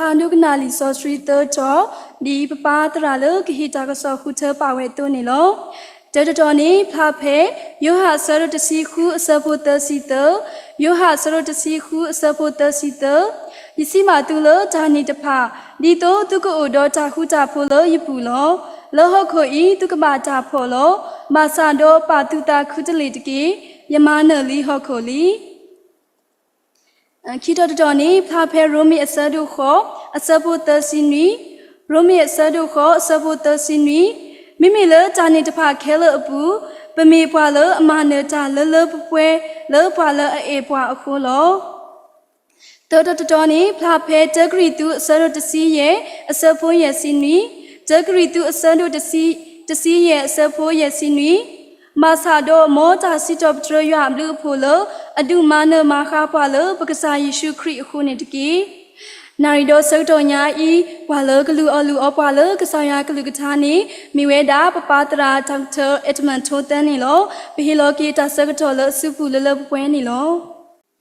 ပကဒိကနၣ်လံာ်စီဆှံသၢတီၤ, ဒ်ပပၢ်သရၣ်လၢကဟ့ၣ်တၢ်ကစီၣ်ဃုထၢပာ်ဝဲအသိးန့ၣ်လီၤ. တၢတတီၤန့ၣ် ဖျါဖဲ ယိၤဟၣ်အဆၢဒိၣ်တဆံဃု အဆၢဖိသၢဆံသၢ, ယိၤဟၣ်အဆၢဒိၣ်တဆံဃု အဆၢဖိသၢဆံသၢ, ယစံးဘၣ်သုလၢတၢ်န့ၣ်တဖၣ်, ဒ်သိးသုကအိၣ်ဒီးတၢ်ဃူတၢ်ဖိးလၢယပူၤလီၤ. လၢဟီၣ်ခိၣ်အံၤ သုကဘၣ်တၢ်ဖှီၣ်လီၤ. ဘၣ်ဆၣ်ဒီးပာ်သုသးခုတလ့ၢ်တက့ၢ်. ယမၤနၢၤလံဟီၣ်ခိၣ်လံ. ခံတီၤတတီၤန့ၣ် ဖျါဖဲရိမ့ၤအဆၢဒိၣ်ဃိး အဆၢဖိသၢဆံနွံ, ရိမ့ၤအဆၢဒိၣ်ဃိး အဆၢဖိသၢဆံနွံ, မ့မ့ၢ်လၢတၢ်န့ၣ်တဖၣ်ခဲလၢာ်အပူၤ, ပမ့ၢ်ပှၤလၢအမၤနၢၤတၢ်လၢလၢပှဲၤပှဲၤလၢပှၤလၢအအဲၣ်ပှၤအဃိလီၤ. သၢတီၤတတီၤန့ၣ် ဖျါဖဲတၢကရံၣ်သူးအဆၢဒိၣ်တဆံယဲၢ် အဆၢဖိယဲၢ်ဆံနွံ, တၢကရံၣ်သူးအဆၢဒိၣ်တဆံ, တဆံယဲၢ်အဆၢဖိယဲၢ်ဆံနွံ, ဘၣ်ဆၣ်ဒီးမ်တၢ်စံးထီၣ်ပတြၢၤယွၤအဘျုးအဖှိၣ်လၢ အဒုးမၤနၢၤမၤဃါပှၤလၢပကစၢ်ယ့ၣ်ၡူးခရံာ်အဃိန့ၣ်တက့ၢ်. နၣ်ရံၣ်ဒီးဆၢကတီၢ်ညါအံၤ ပှၤလၢကလုၢ်အီၣ်လုၢ်အီပှၤလၢကစၢ်ယွၤကလုၢ်ကထါန့ၣ် မ့ၢ်ဝဲဒၣ်ပပၢ်သရၣ် Doctor Edmund ထိသၢန့ၣ်လီၤ. ပဟ့ၣ်လီၤက့ၤတၢ်ဆၢကတီၢ်လၢအစုပူၤလၢလၢပှဲၤပှဲၤန့ၣ်လီၤ.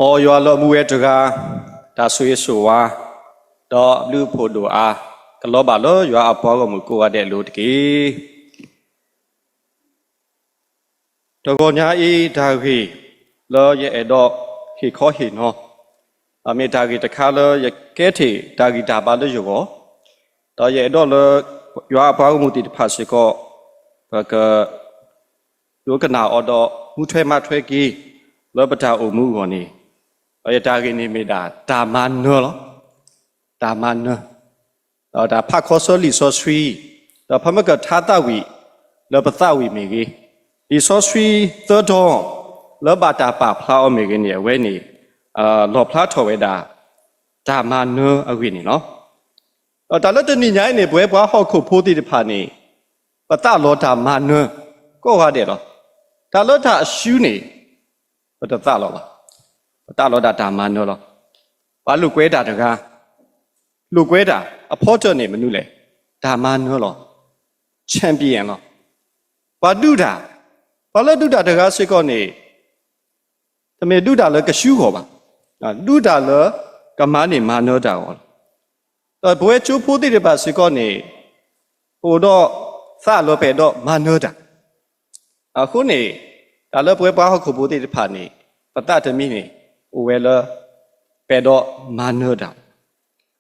အိ ယွၤလၢအမူဝဲတဂၤ, တၢ်ဆိၣ်ဂ့ၤဆိၣ်ဝါ ဒီးအဘျုးအဖှိၣ်ဒိၣ်အါ ကလီၤဘၣ်လၢယွၤအပှၤဂီၢ်မုၢ်ကိးဂၤဒဲးအလိၤတက့ၢ်. တဂီၤညါအံၤ တၢ်ဂ့ၢ်လၢယအဲၣ်ဒိးဟ့ၣ်ခီဟ့ၣ်နီၤ, အမ့ၢ်တၢ်ဂ့ၢ်တခါလၢယကဲထီၣ်တၢ်ဂံၢ်တၢ်ဘါလၢယဂီၢ်, ဒီးယအဲၣ်ဒိးလၢ ယွၤအပှၤဂီၢ်မုၢ်သ့ၣ်တဖၣ်စ့ၢ်ကီး ပက ဒိကနၣ်အီၤဒီး မူထွဲမၤထွဲက့ၤ လၢပတၢ်အိၣ်မူအဂီၢ်န့ၣ်, ဒီးယတၢ်ဂ့ၢ်န့ၣ်မ့ၢ်ဒၣ် တၢ်မၤနၢၤလီၤ. တၢ်မၤနၢၤ, ဒီးတၢ်ဖးခီဆၢလံာ်စီဆှံ, ဒီးဖဲမ့ၢ်ကထါသးဝံၣ် လၢပသးဝံၣ်မ့ၢ်ဂ့ၤ, လံာ်စီဆှံသၢတီၤ လၢဘၣ်တၢ်ပာ်ဖျါအီၤမ့ၢ်ဂ့ၤန့ၣ် အဝဲန့ၣ် လီၣ်ဖျါထီၣ်ဝဲဒၣ် တၢ်မၤနၢၤအဂ့ၢ်န့ၣ်လီၤ. ဒီးတၢ်လၢတနံၤညါအံၤန့ၣ် ပဝဲပှၤဟီၣ်ခိၣ်ဖိသ့ၣ်တဖၣ်န့ၣ် ပသးလီၤတၢ်မၤနၢၤ ကိးဂၤဒဲးလီၤ. တၢ်လၢတၢ်အရှုံးန့ၣ် ပတသးလီၤဘၣ်. ပသးလီၤဒၣ်တၢ်မၤနၢၤလီၤ. ပှၤလိာ်ကွဲတၢ်တဂၤ, လိာ်ကွဲတၢ်အဖီတၢၢ်န့ၣ်မနုၤလဲၣ်, တၢ်မၤနၢၤလီၤ. champion လီၤ. ပှၤဒုးတၢ်, ပှၤလၢဒုးတၢ်တဂၤစ့ၢ်ကီးန့ၣ် တမ့ၢ်ဒုးတၢ်လၢကရှုံးအဂီၢ်ဘၣ်, ဒုးတၢ်လၢကမၤန့ၢ်မၤနၢၤတၢ်အဂီၢ်လီၤ. ဒီးပဝဲကၠိဖိသ့ၣ်တဖၣ်စ့ၢ်ကီးန့ၣ် ပအိၣ်ဒီးသးလၢပအဲၣ်ဒိးမၤနၢၤတၢ်. အဃိန့ၣ် တၢ်လၢပဝဲပှၤဟီၣ်ခိၣ်ဖိသ့ၣ်တဖၣ်န့ၣ် ပသးတမံၤန့ၣ် အိၣ်ဝဲလၢ ပအဲၣ်ဒိးမၤနၢၤတၢ်.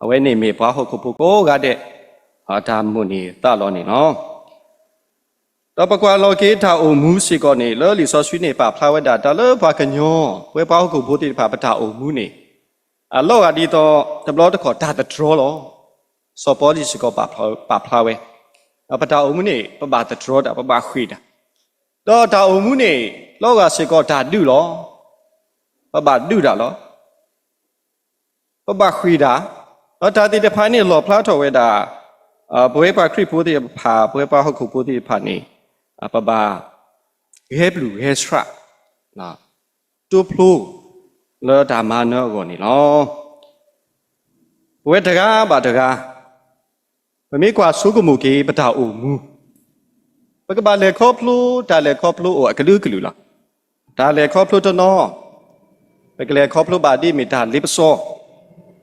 အဝဲန့ၣ်မ့ၢ်ပှၤဟီၣ်ခိၣ်ဖိကိးဂၤဒဲး တၢ်မိၣ်န့ၢ်သးလီၤန့ၣ်လီၤ. ဒီးပကွၢ်လီၤက့ၤတၢ်အိၣ်မူစ့ၢ်ကီးန့ၣ် လၢလံာ်စီဆှံန့ၣ်ပာ်ဖျါဝဲဒၣ် တၢ်လၢပှၤကညီ ပဝဲပှၤဟီၣ်ခိၣ်ဖိသ့ၣ်တဖၣ်ပတၢ်အိၣ်မူန့ၣ် အလီၤဂာ်ဒ်သိး တဘျီတခီၣ်တၢ်သတြီလီၤ. စီၤပီလူးစ့ၢ်ကီးပာ်ဖျါဝဲ, ပတၢ်အိၣ်မူန့ၣ် ပဘၣ်သတြီတၢ် ပဘၣ်ဃ့ၢ်တၢ်, ဒီးတၢ်အိၣ်မူန့ၣ် လီၤဂာ်စ့ၢ်ကီးတၢ်ဒုးလီၤ. ပဘၣ်ဒုးတၢ်လီၤ. ပဘၣ်ဃ့ၢ်တၢ်, ဒီးတၢ်သ့ၣ်တဖၣ်န့ၣ်လီၣ်ဖျါထီၣ်ဝဲဒၣ် ပဝဲပှၤခရံာ်ဖိသ့ၣ်တဖၣ် ပဝဲပှၤဟီၣ်ခိၣ်ဖိသ့ၣ်တဖၣ်န့ၣ် ပဘၣ် ဂဲၤပျုၢ်ဂဲၤဆှး တိဖျိ လၢတၢ်မၤနၢၤအဂီၢ်န့ၣ်လီၤ. ပဝဲတဂၤဘၣ်တဂၤ ပမ့ၢ်ကွၢ်ဆိကမိၣ်က့ၤပတၢ်အိၣ်မူ, ပကဘၣ်လဲၤခီဖျိ တၢ်လဲၤခီဖျိအိၣ်အကလုာ်ကလုာ်လီၤ. တၢ်လဲၤခီဖျိတနီၤ ပကလဲၤခီဖျိဘၣ်ဒ်မ့ၢ်တၢ်လ့ပစီ,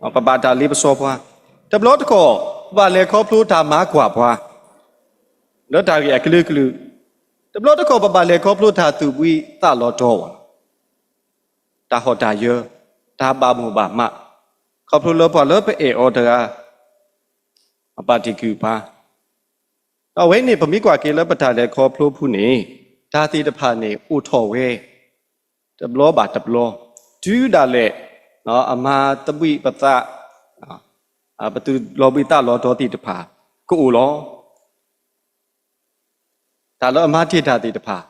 ပဘၣ်တၢ်လ့ပစီပှၤ, တဘျီတခီၣ် ပဘၣ်လဲၤခီဖျိတၢ်မၤကွၢ်ပှၤ လၢတၢ်ဂ့ၢ်အကလုာ်ကလုာ်, တဘျီတခီၣ်ပဘၣ်လဲၤခီဖျိတၢ်သူၣ်ဘှံးသးလီၤတီၤ တၢ်ဟီၣ်တၢ်ယၢၤ, တၢ်ဘၣ်မိၣ်ဘၣ်မး, ခီဖျိလၢပှၤလၢပအဲၣ်အီၤတဂၤ အဘၣ်တ့ၢ်ကွံာ်ပှၤ, ဒီးအဝဲန့ၣ် ပမ့ၢ်ကွၢ်က့ၤလၢပတၢ်လဲၤခီဖျိဖုန့ၣ် တၢ်သ့ၣ်တဖၣ်န့ၣ်အိၣ်ထီၣ်ဝဲ တဘျီဘၣ်တဘျီ, တုၤဒၣ်လဲာ် အမၤသဘှံးပသး, ပသူၣ်လီၤဘှံးသးလီၤတီၤသ့ၣ်တဖၣ် ကအိၣ်လီၤ. တၢ်လၢအမၤတ့ၢ်တၢ်သ့ၣ်တဖၣ်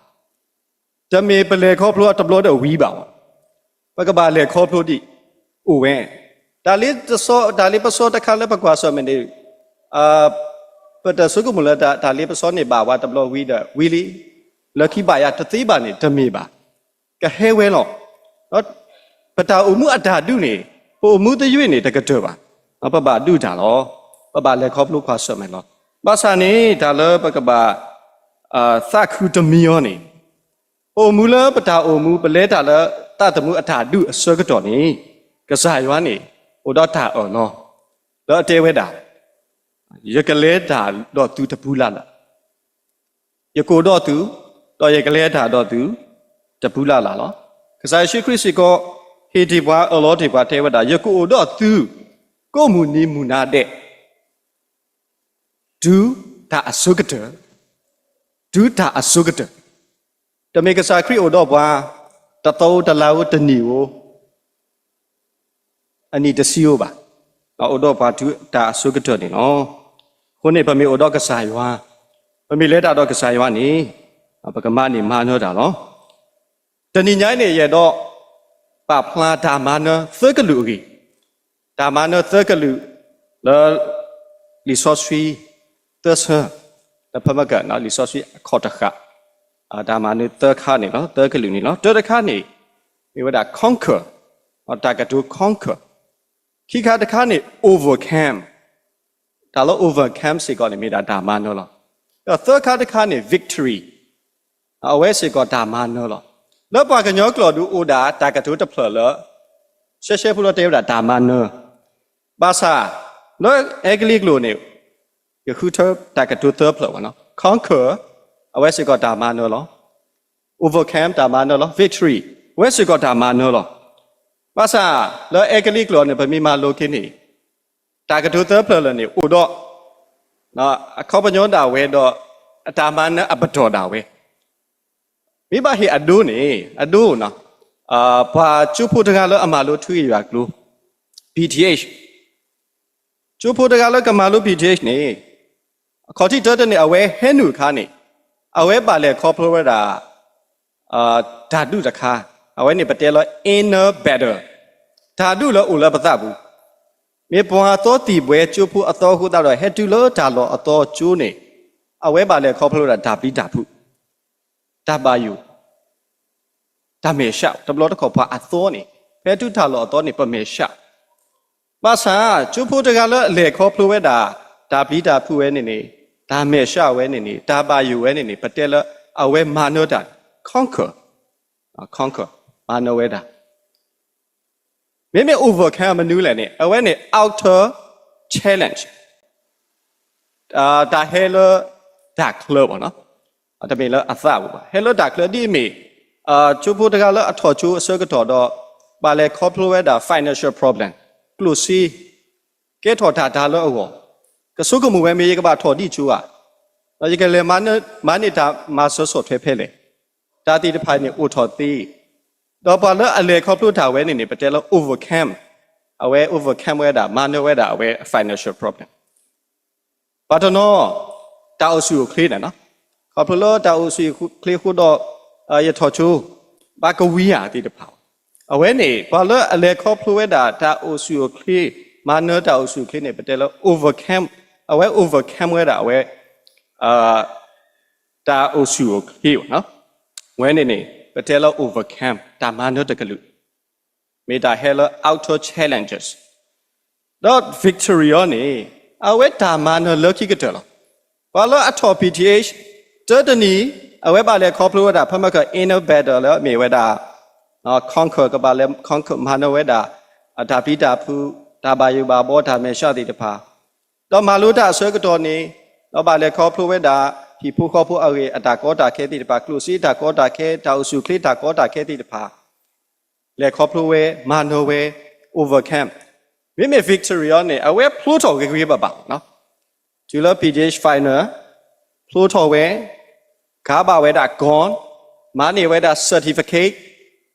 တမ့ၢ်ပလဲၤခီဖျိတဘျီဒီးဝံၤဘၣ်ဘၣ်, ပကဘၣ်လဲၤခီဖျိဒံးအိၣ်ဝဲ, တၢ်လ့, တၢ်လ့ပစီတခါလၢပကွၢ်ဆၢၣ်မဲာ်န့ၣ် ပတဆိကမိၣ်လၢတၢ်လ့ပစီန့ၣ်ဘၣ်ဝဲတဘျီဝံၤဒီးဝံၤလံ, လၢခံဘၣ်ယၤတသ့ဘၣ်န့ၣ် တမ့ၢ်ဘၣ်, ကဟဲဝဲလီၤ. ပတၢ်အိၣ်မူအတၢ်ဒုးန့ၣ် ပအိၣ်မူသယုၢ်န့ၣ် တကတၢၢ်ဘၣ်, ပဘၣ်ဒုးတၢ်လီၤ. ပဘၣ်လဲၤခီဖျိကွၢ်ဆၢၣ်မဲာ်လီၤ. ဘၣ်ဆၣ်န့ၣ် တၢ်လၢပကဘၣ် သးခုတမံၤအီၤန့ၣ်, ပအိၣ်မူလၢပတၢ်အိၣ်မူ ပလဲၤတၢ်လၢသးသမူအတၢ်ဒုးအဆၢကတီၢ်န့ၣ် ကစၢ်ယွၤန့ၣ် အိၣ်ဒီးတၢ်အၢၣ်လီၤ. လၢအတဲဝဲဒၣ်, ယကလဲၤတၢ်ဒီးသုတပူၤလၢ်လၢ်, ယကအိၣ်ဒီးသု, ဒီးယကလဲၤတၢ်ဒီးသုတပူၤလၢ်လၢ်လီၤ. ကစၢ်ယ့ၣ်ၡူးခရံာ်စ့ၢ်ကီး ဟ့ၣ်တ့ၢ်ပှၤအၢၣ်လီၤတ့ၢ်ပှၤတဲဝဲဒၣ်, ယကအိၣ်ဒီးသု ကိးမုၢ်နံၤမုၢ်နၤဒဲး တုၤတၢ်အဆိကတၢၢ်, တုၤတၢ်အဆိကတၢၢ်. တမ့ၢ်ကစၢ်ခရံာ်အိၣ်ဒီးပှၤ တသီဧိၤတလါဧိၤတနံၣ်ဧိၤ အနံၣ်တဆံဧိၤဘၣ်, အိၣ်ဒီးပှၤတုၤတၢ်အဆိကတၢၢ်န့ၣ်လီၤ. အဃိန့ၣ် ပမ့ၢ်အိၣ်ဒီးကစၢ်ယွၤ, ပမ့ၢ်လဲၤတၢ်ဒီးကစၢ်ယွၤန့ၣ် ပကမၤန့ၢ်မၤနၢၤတၢ်လီၤ. တနံၤညါအံၤန့ၣ် ယအဲၣ်ဒိးပာ်ဖျါတၢ်မၤနၢၤသၢကလုာ်အဂ့ၢ်, တၢ်မၤနၢၤသၢကလုာ် လၢလံာ်စီဆှံသၢဆၢ, လၢဖဲမက လံာ်စီဆှံအခီၣ်တဃာ်, တၢ်မၤနၢၤသၢခါန့ၣ်လီၤ, သၢကလုာ်န့ၣ်လီၤ. တၢတခါန့ၣ် မ့ၢ်ဝဲဒၣ် conquer, တၢ်ကတိၤ conquer, ခံခါတခါန့ၣ် overcome, တၢ်လၢ overcome စ့ၢ်ကီးန့ၣ် မ့ၢ်ဒၣ်တၢ်မၤနၢၤလီၤ. ဒီးသၢခါတခါန့ၣ် victory, အဝဲစ့ၢ်ကီးတၢ်မၤနၢၤလီၤ. လၢပှၤကညီကျိာ်ဒုးအိၣ်ဒၣ်တၢ်ကတိၤတဖျၢၣ်လၢ ရှဲရှဲဖိလၢတဲဝဲဒၣ်တၢ်မၤနၢၤ, ဘၣ်ဆၣ် လၢအဲကလံးကျိာ်န့ၣ် ယဃုထၢတၢ်ကတိၤသၢဖျၢၣ်ဘၣ်နီၤ, conquer, အဝဲစ့ၢ်ကီးတၢ်မၤနၢၤလီၤ. overcome တၢ်မၤနၢၤလီၤ. victory အဝဲစ့ၢ်ကီးတၢ်မၤနၢၤလီၤ. ဘၣ်ဆၣ် လၢအဲကလံးကျိာ်န့ၣ် ပမ့ၢ်မၤလိက့ၤန့ၣ် တၢ်ကတိၤသၢဖျၢၣ်လၢာ်န့ၣ် အိၣ်ဒီး အခီပညီဒၣ်ဝဲဒီး အတၢ်မၤနၢၤအပတီၢ်ဒၣ်ဝဲ, မ့ၢ်ဘၣ်ဟ့ၣ်အဒိန့ၣ် အဒိ ပှၤကၠိဖိတဂၤလၢအမၤလိထူယွၤကျိာ် P T H, ကၠိဖိတဂၤလၢကမၤလိ P T H န့ၣ် အခီၣ်ထံးတၢတန့ၣ် အဝဲဟဲနုာ်အခါန့ၣ် အဝဲဘၣ်လဲၤခီဖျိဝဲဒၣ် တၢ်ဒုးတခါ, အဝဲန့ၣ်ပတဲလၢ inner battle, တၢ်ဒုးလၢအိၣ်လၢပသးပူၤ, မ့ၢ်ပှၤအသီသံၣ်ဘှဲကၠိဖိအသီအဃိသတးဒီး ဟဲတုၤလၢတၢ်လီၢ်အသီကၠိန့ၣ် အဝဲဘၣ်လဲၤခီဖျိဝဲဒၣ်တၢ်ပျံၤတၢ်ဖုး, တၢ်ဘၣ်ယိၣ်, တၢ်မဲာ်ဆှး, တဘျီတခီၣ်ပှၤအသီန့ၣ် ဖဲတုၤတၢ်လီၢ်အသီန့ၣ် ပမဲာ်ဆှး ဘၣ်ဆၣ် ကၠိဖိတဂၤလၢအလဲၤခီဖျိဝဲဒၣ် တၢ်ပျံၤတၢ်ဖုးဝဲန့ၣ်န့ၣ်, တၢ်မဲာ်ဆှးဝဲန့ၣ်န့ၣ်, တၢ်ဘၣ်ယိၣ်ဝဲန့ၣ်န့ၣ် ပတဲလၢအဝဲမၤနၢၤတၢ် conquer, conquer, မၤနၢၤဝဲဒၣ်. မ့မ့ၢ် overcome မနုၤလဲၣ်န့ၣ် အဝဲန့ၣ် outer challenge, တၢ်ဟဲလၢတၢ်ချၢဘၣ်နီၤ, တမ့ၢ်လၢအသးပူၤဘၣ်, ဟဲလၢတၢ်ချၢဒ်အမ့ၢ် ကၠိဖိတဂၤလၢအထီၣ်ကၠိအဆၢကတီၢ်ဒီး ဘၣ်လဲၤခီဖျိဝဲဒၣ် financial problem, ကျိၣ်စ့, ကဲထီၣ်တၢ်တၢ်လၢအဂီၢ်, ကဆိကမိၣ်ဝဲမ့ၢ်ယကဘၣ်ထီၣ်ဒံးကၠိဧါ, ဒီးယကလဲၤမၤန့ၢ်တၢ်မၤစၢၤဆီၣ်ထွဲဖဲလဲၣ်, တၢ်သ့ၣ်တဖၣ်န့ၣ်အိၣ်ထီၣ်သ့, ဒီးပှၤလၢအလဲၤခီဖျိတၢ်ဝဲန့ၣ်န့ၣ် ပတဲလၢ overcome, အဝဲ overcome ဝဲဒၣ် မၤနၢၤဝဲဒၣ်အဝဲ financial problem. ပှၤတနီၤ တၢ်အိၣ်ဆူၣ်အိၣ်ချ့န့ၣ်လီၤ. ခီဖျိလၢတၢ်အိၣ်ဆူၣ်အိၣ်ချ့အဃိဒီး ယထီၣ်ကၠိ ဘၣ်ကဝံၤဧါသ့ၣ်တဖၣ်, အဝဲန့ၣ် ပှၤလၢအလဲၤခီဖျိဝဲဒၣ်တၢ်အိၣ်ဆူၣ်အိၣ်ချ့, မၤနၢၤတၢ်အိၣ်ဆူၣ်အိၣ်ချ့န့ၣ် ပတဲလၢ overcome, အဝဲ overcome ဝဲဒၣ်အဝဲ တၢ်အိၣ်ဆူၣ်အိၣ်ချ့, အဝဲန့ၣ်န့ၣ် ပတဲလၢ overcome တၢ်မၤနၢၤတကလုာ်, မ့ၢ်တၢ်ဟဲလၢ outer challenges, ဒီး victory အံၤန့ၣ် အဝဲတၢ်မၤနၢၤလၢခံကတၢၢ်လီၤ. ပှၤလၢအထီၣ် P T H တၢတနံၤ အဝဲဘၣ်လဲၤခီဖျိဝဲဒၣ် ဖဲမက inner battle လၢမ့ၢ်ဝဲဒၣ် conquer ကဘၣ်လဲၤ conquer မၤနၢၤဝဲဒၣ် အတၢ်ပျံၤတၢ်ဖုး, တၢ်ဘၣ်ယိၣ်ဘၣ်ဘီ, တၢ်မဲာ်ဆှးသ့ၣ်တဖၣ်, ဒီးမၤလိတၢ်အဆၢကတီၢ်န့ၣ် ဒီးဘၣ်လဲၤခီဖျိဝဲဒၣ် ဟံၣ်ဖိဃီဖိအဂ့ၢ် အတၢ်ကီတၢ်ခဲသ့ၣ်တဖၣ်, ကျိၣ်စ့တၢ်ကီတၢ်ခဲ, တၢ်အိၣ်ဆူၣ်အိၣ်ချ့တၢ်ကီတၢ်ခဲသ့ၣ်တဖၣ် လဲၤခီဖျိဝဲ, မၤနၢၤဝဲ, overcome. မ့မ့ၢ် victory အံၤန့ၣ် အဝဲဖျိထီၣ်ဂ့ၤဂ့ၤဘၣ်ဘၣ်, တုၤလၢ P T H final ဖျိထီၣ်ဝဲ, ကၤဘၣ်ဝဲဒၣ် gold, မၤန့ၢ်ဝဲဒၣ် certificate,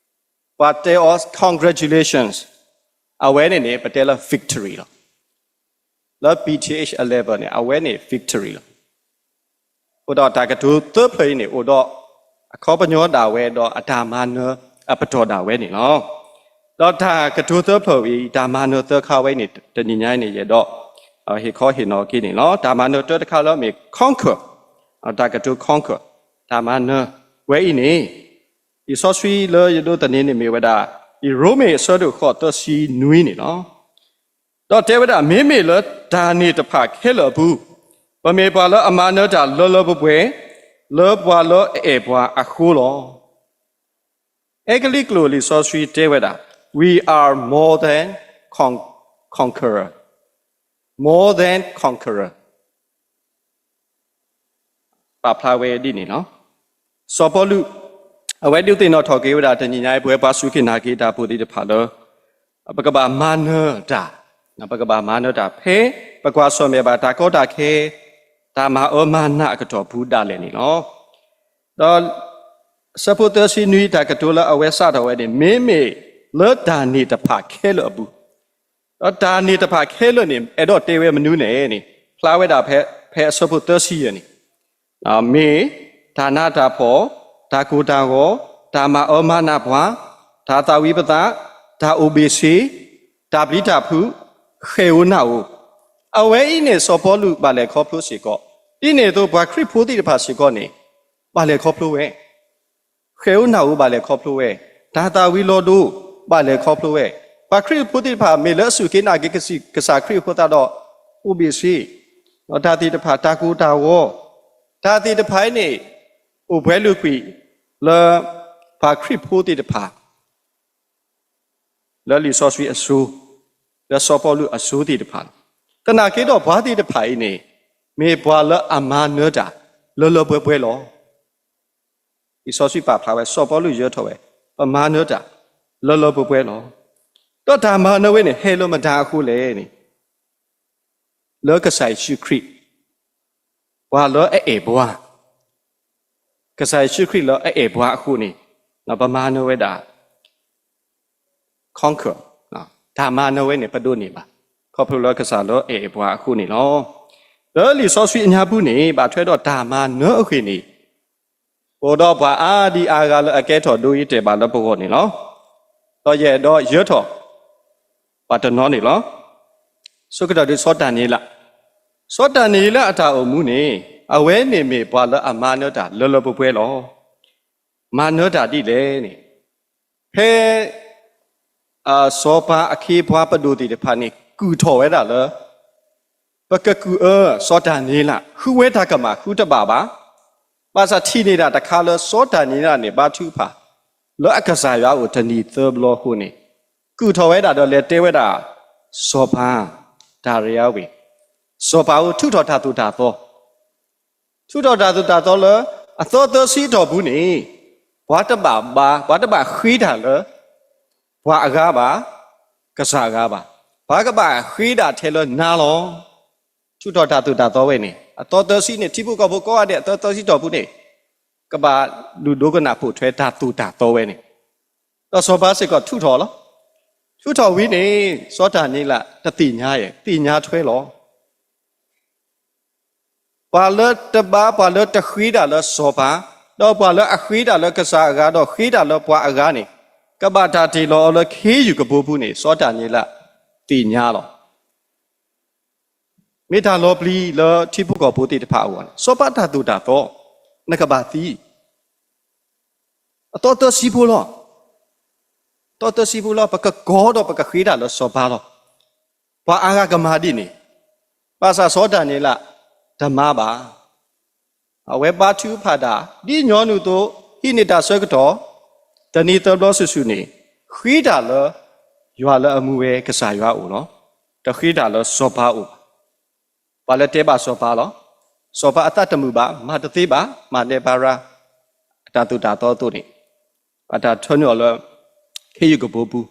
ပှၤတဲအီၤ congratulations, အဝဲန့ၣ်န့ၣ် ပတဲလၢ victory လီၤ. လၢ P T H level န့ၣ် အဝဲန့ၣ် victory လီၤ. အဃိဒီးတၢ်ကတိၤသၢဖျၢၣ်အံၤန့ၣ် အိၣ်ဒီးအခီပညီဒၣ်ဝဲဒီးအတၢ်မၤနၢၤအပတီၢ်ဒၣ်ဝဲန့ၣ်လီၤ. ဒီးတၢ်ကတိၤသၢဖျၢၣ်အံၤ တၢ်မၤနၢၤသၢခါဝဲအံၤန့ၣ် တနံၤညါအံၤန့ၣ် ယအဲၣ်ဒိး ဟ့ၣ်ခီဟ့ၣ်နီၤက့ၤန့ၣ်လီၤ. တၢ်မၤနၢၤတၢတခါလၢမ့ၢ် conquer, တၢ်ကတိၤ conquer, တၢ်မၤနၢၤဝဲအံၤန့ၣ် လံာ်စီဆှံလၢယဒိးသန့ၤန့ၣ် မ့ၢ်ဝဲဒၣ် အံၤ ရိမ့ၤအဆၢဒိၣ်ဃိး သၢဆံနွံန့ၣ်လီၤ. ဒီးတဲဝဲဒၣ် မ့မ့ၢ်လၢတၢ်န့ၣ်တဖၣ်ခဲလၢာ်အပူၤ, ပမ့ၢ်ပှၤလၢအမၤနၢၤတၢ်လၢလၢပှဲၤပှဲၤ လၢပှၤလၢအအဲၣ်ပှၤအဃိလီၤ. အဲကလံးကျိာ်လံာ်စီဆှံတဲဝဲဒၣ် we are more than con- conqueror. more than conqueror ပာ်ဖျါဝဲဒ်န့ၣ်လီၤ. စီၤပီလူး အဝဲဒုးသ့ၣ်နီၣ်ထီၣ်က့ၤဝဲဒၣ်တနံၤညါအံၤ ပဝဲပှၤစူၢ်က့ၤနာ်က့ၤတၢ်ဖိသ့ၣ်တဖၣ်လၢ ပကဘၣ်မၤနၢၤတၢ်, ပကဘၣ်မၤနၢၤတၢ် ဖဲပကွၢ်ဆၢၣ်မဲာ်ဘၣ်တၢ်ကီတၢ်ခဲ တၢ်မၤအၢမၤနးအကတီၢ်ပူၤဒၣ်လဲာ်န့ၣ်လီၤ. ဒီးဆၢဖိသၢဆံနွံ တၢ်ကတိၤလၢအဝဲစးထီၣ်ဝဲန့ၣ် မ့မ့ၢ်လၢတၢ်န့ၣ်တဖၣ်ခဲလၢာ်အပူၤ, ဒီးတၢ်န့ၣ်တဖၣ်ခဲလၢာ်န့ၣ် အဲၣ်ဒိးတဲဝဲမနုၤန့ၣ်န့ၣ် ဖျါဝဲဒၣ်ဖဲ ဖဲအဆၢဖိသၢဆံယဲၢ်န့ၣ် မ့ၢ်တၢ်နးတၢ်ဖှီၣ်, တၢ်ကိၢ်တၢ်ဂီၤ, တၢ်မၤအၢမၤနးပှၤ, တၢ်သၣ်ဝံၤပသး, တၢ်အိၣ်ဘ့ၣ်ဆ့, တၢ်ပျံၤတၢ်ဖုး, ဃဲၣ်ဧိၤနၢ်ဧိၤ, အဝဲအံၤန့ၣ် စီၤပီလူးဘၣ်လဲၤခီဖျိစ့ၢ်ကီး, ဒ်န့ၣ်အသိး ပှၤခရံာ်ဖိသ့ၣ်တဖၣ်စ့ၢ်ကီးန့ၣ် ဘၣ်လဲၤခီဖျိဝဲ ဃဲၣ်ဧိၤနၢ်ဧိၤဘၣ်လဲၤခီဖျိဝဲ, တၢ်သၣ်ဝံၤလီၤဒိဘၣ်လဲၤခီဖျိဝဲ, ပှၤခရံာ်ဖိသ့ၣ်တဖၣ်မ့ၢ်လၢအစူၢ်က့ၤနာ်က့ၤကစၢ်ခရံာ်အဃိသတးဒီး အိၣ်ဘ့ၣ်ဆ့, ဒီးတၢ်သ့ၣ်တဖၣ် တၢ်ကိၢ်တၢ်ဂီၤ, တၢ်သ့ၣ်တဖၣ်အံၤန့ၣ် အိၣ်ပှဲၤလုာ်ကွံာ်လၢ ပှၤခရံာ်ဖိသ့ၣ်တဖၣ် လၢလံာ်စီဆှံအစိၤ, လၢစီၤပီလူးအစိၤသ့ၣ်တဖၣ်လီၤ. သနာ်က့ဒီးပှၤသ့ၣ်တဖၣ်အံၤန့ၣ် မ့ၢ်ပှၤလၢအမၤနၢၤတၢ် လၢလၢပှဲၤပှဲၤလီၤ. လံာ်စီဆှံပာ်ဖျါဝဲ စီၤပီလူးယၢၤထီၣ်ဝဲ ပမၤနၢၤတၢ် လၢလၢပှဲၤပှဲၤလီၤ. ဒီးတၢ်မၤနၢၤဝဲန့ၣ် ဟဲလၢမတၤအဃိလဲၣ်န့ၣ် လၢကစၢ်ယ့ၣ်ၡူးခရံာ် ပှၤလၢအအဲၣ်ပှၤ, ကစၢ်ယ့ၣ်ၡူးခရံာ်လၢအအဲၣ်ပှၤအဃိန့ၣ် ပမၤနၢၤဝဲဒၣ် conquer, တၢ်မၤနၢၤဝဲန့ၣ် ပဒိးန့ၢ်ဘၣ်, ခီဖျိလၢကစၢ်လၢအအဲၣ်ပှၤအဃိန့ၣ်လီၤ. လၢလံာ်စီဆှံအညါပူၤန့ၣ် ဘၣ်ထွဲဒီးတၢ်မၤနၢၤအဂ့ၢ်န့ၣ် အိၣ်ဒီးပှၤအါဒံအါဂၤလၢအကဲထီၣ်ဒိအံၤတဲာ်ဘၣ်လၢပဂီၢ်န့ၣ်လီၤ. ဒီးယအဲၣ်ဒိးယၢၤထီၣ် ပှၤတနီၤန့ၣ်လီၤ. ဆိကတၢၢ်ဒုးစီၤဒၤနံးယ့လး, စီၤဒၤနံးယ့လးအတၢ်အိၣ်မူန့ၣ် အဝဲန့ၣ်မ့ၢ်ပှၤလၢအမၤနၢၤတၢ်လၢလၢပှဲၤပှဲၤလီၤ. မၤနၢၤတၢ်ဒ်လဲၣ်န့ၣ် ဖဲ စီၤပၤအခ့အပှၤပဒိၣ်သ့ၣ်တဖၣ်န့ၣ် ကုၢ်ထီၣ်ဝဲဒၣ်လၢ ပကကုၢ်အၢစီၤဒၤနံးယ့လး ဃုဝဲတၢ်ကမၣ်ဃုတဘၣ်ဘၣ်. ဘၣ်ဆၣ်ထံၣ်န့ၢ်ဒၣ်တခါလၢစီၤဒၤနံးယ့လးန့ၣ် ဘါထုကဖၣ် လၢအကစၢ်ယွၤအအိၣ်တနံၤသၢဘျီအဃိန့ၣ် ကုၢ်ထီၣ်ဝဲဒၣ်ဒီးလဲၤတဲဝဲဒၣ် စီၤပၤ ဒၤရံယၤဝ့ၢ်, စီၤပၤဧၢ ထုးထီၣ်တၢ်သိၣ်တၢ်သီ ထုးထီၣ်တၢ်သိၣ်တၢ်သီလၢ အသီသၢဆံအတီၢ်ပူၤန့ၣ် ပှၤတဘၣ်ဘါ ပှၤတဘၣ်ဃ့တၢ်လၢ ပှၤအဂၤဘၣ်, ကစၢ်အဂၤဘၣ်. ပှၤကဘၣ်ဃ့ဒၣ်ထဲလၢနၤလီၤ. ထုးထီၣ်တၢ်သိၣ်တၢ်သီဝဲန့ၣ် အသီသၢဆံန့ၣ် ထံဖိကီၢ်ဖိကိးဂၤဒဲး အသီသၢဆံအတီၢ်ပူၤန့ၣ် ကဘၣ်ဒုးဒိကနၣ်ပိာ်ထွဲတၢ်သိၣ်တၢ်သီဝဲန့ၣ် ဒီးစီၤပၤစ့ၢ်ကီးထုးထီၣ်လီၤ. ထုးထီၣ်ဝံၤန့ၣ် စီၤဒၤနံးယ့လး တသ့ၣ်ညါယဲၢ် သ့ၣ်ညါထွဲလီၤ. ပှၤလၢတဘါ ပှၤလၢတဃ့တၢ်လၢစီၤပၤ, ဒီးပှၤလၢအဃ့တၢ်လၢကစၢ်အဂၤ ဒီးဃ့တၢ်လၢပှၤအဂၤန့ၣ် ကဘၣ်တၢ်တ့ၢ်လီၤအီၤလၢခ့ယုၢ်ကဘိပူၤန့ၣ် စီၤဒၤနံးယ့လး သ့ၣ်ညါလီၤ. မ့ၢ်တၢ်လီၤပျံၤလၢထံဖိကီၢ်ဖိသ့ၣ်တဖၣ်အဂီၢ်န့ၣ် စီၤပၤတၢ်သိၣ်တၢ်သီ နကဘၣ်သံ အသီသၢဆံဖိလီၤ. သီသၢဆံဖိလီၤ ပကကိးဒီးပကဃ့တၢ်လၢစီၤပၤလီၤ. ပှၤအါဂၤကမၤဒ်န့ၣ်, ဘၣ်ဆၣ်စီၤဒၤနံးယ့လး တမၤဘၣ်. အဝဲဘါထုကဖၣ်တၢ် ဒ်ညီနုၢ်အသိး ဟံးန့ၢ်တၢ်ဆၢကတီၢ် တနံၤသၢဘျီစုာ်စုာ်န့ၣ် ဃ့တၢ်လၢ ယွၤလၢအမူဝဲကစၢ်ယွၤအအိၣ်လီၤ. တဃ့တၢ်လၢစီၤပၤအအိၣ်ဘၣ်. ပှၤလၢတဲဘၣ်စီၤပၤလီၤ. စီၤပၤအသးတမုာ်ဘၣ်, မၤတသ့ဘၣ်, မၤဒဲးဘးရၤ အတၢ်သိၣ်တၢ်သီအသိးန့ၣ် ဘၣ်တၢ်ထၢနုာ်အီၤလၢ ခ့ယုၢ်ကဘိပူၤ,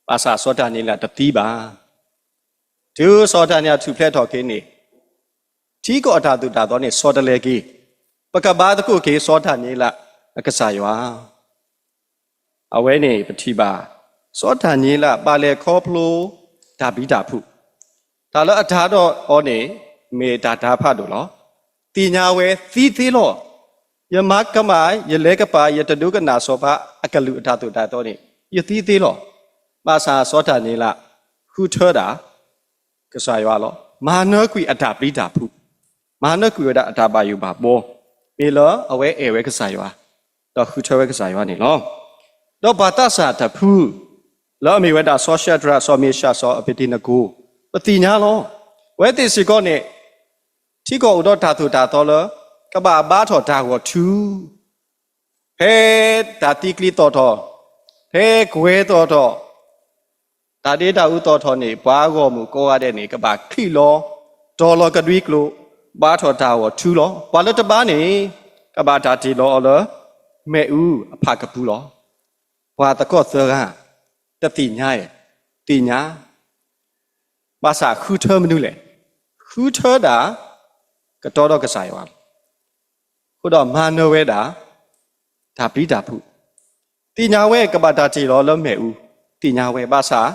ဘၣ်ဆၣ်စီၤဒၤနံးယ့လးတသံဘၣ်. တုၤစီၤဒၤနံးယ့လးထူၣ်ဖျဲးထီၣ်က့ၤန့ၣ် ထံကီၢ်အတၢ်သိၣ်တၢ်သီန့ၣ် ဆီတလဲက့ၤ, ပကဘါသကိးက့ၤစီၤဒၤနံးယ့လးအကစၢ်ယွၤ အဝဲန့ၣ်ပထံၣ်ဘၣ် စီၤဒၤနံးယ့လးဘၣ်လဲၤခီဖျိ တၢ်ပျံၤတၢ်ဖုး, တၢ်လၢအတၤဒီးအီၤန့ၣ် မ့ၢ်တၢ်တၤဖးဒိၣ်လီၤ. သ့ၣ်ညါဝဲသံသ့လီၤ. ယမၤကမၣ် ယလဲၤကပၤ ယတဒိကနၣ်စီၤပၤအကလုၢ်အတၢ်သိၣ်တၢ်သီန့ၣ် ယသံသ့လီၤ. ဘၣ်ဆၣ်စီၤဒၤနံးယ့လး ဃုထၢဒၣ် ကစၢ်ယွၤလီၤ. မၤနၢၤကွံာ်အတၢ်ပျံၤတၢ်ဖုး, မၤနၢၤကွံာ်ဝဲဒၣ်အတၢ်ဘၣ်ယိၣ်ဘၣ်ဘှီ, မ့ၢ်လၢအဝဲအဲၣ်ဝဲကစၢ်ယွၤ, ဒီးဃုထၢဝဲကစၢ်ယွၤန့ၣ်လီၤ. ဒီးပှၤသးစၢ်တဖု လၢအမ့ၢ်ဝဲဒၣ်စီၤၡဲးဒြး စီၤမ့ၡး စီၤအဘ့းနကိၤ ပသ့ၣ်ညါလီၤ. အဝဲသ့ၣ်စ့ၢ်ကီးန့ၣ် ထံကီၢ်အိၣ်ဒီးတၢ်သိၣ်တၢ်သီလၢ ကဘၣ်ဘါထီၣ်တၢ်ဂီၤထူ, ဖဲတၢ်သံကျံသီၣ်ထီၣ်, ဖဲကွဲၤသီၣ်ထီၣ်, တၢ် တၢ်ဒ့တၢ်အူသီၣ်ထီၣ်န့ၣ် ပှၤဂီၢ်မုၢ်ကိးဂၤဒဲးန့ၣ် ကဘၣ်ချံးလီၤ, တီၤလီၤကဒွံကျိာ်, ဘါထီၣ်တၢ်ဂီၤထူလီၤ. ပှၤလၢတဘါန့ၣ် ကဘၣ်တၢ်တ့ၢ်လီၤအီၤလၢ မ့ၣ်အူအဖးကပူၤလီၤ. ပှၤသကိးသၢဂၤ တသ့ၣ်ညါဧါ, သ့ၣ်ညါ, ဘၣ်ဆၣ်ဃုထၢမနုၤလဲၣ်, ဃုထၢဒၣ် ကတီဒီးကစၢ်ယွၤလီၤ. အဃိဒီးမၤနၢၤဝဲဒၣ် တၢ်ပျံၤတၢ်ဖုး, သ့ၣ်ညါဝဲကဘၣ်တၢ်တ့ၢ်လီၤလၢမ့ၣ်အူ, သ့ၣ်ညါဝဲဘၣ်ဆၣ်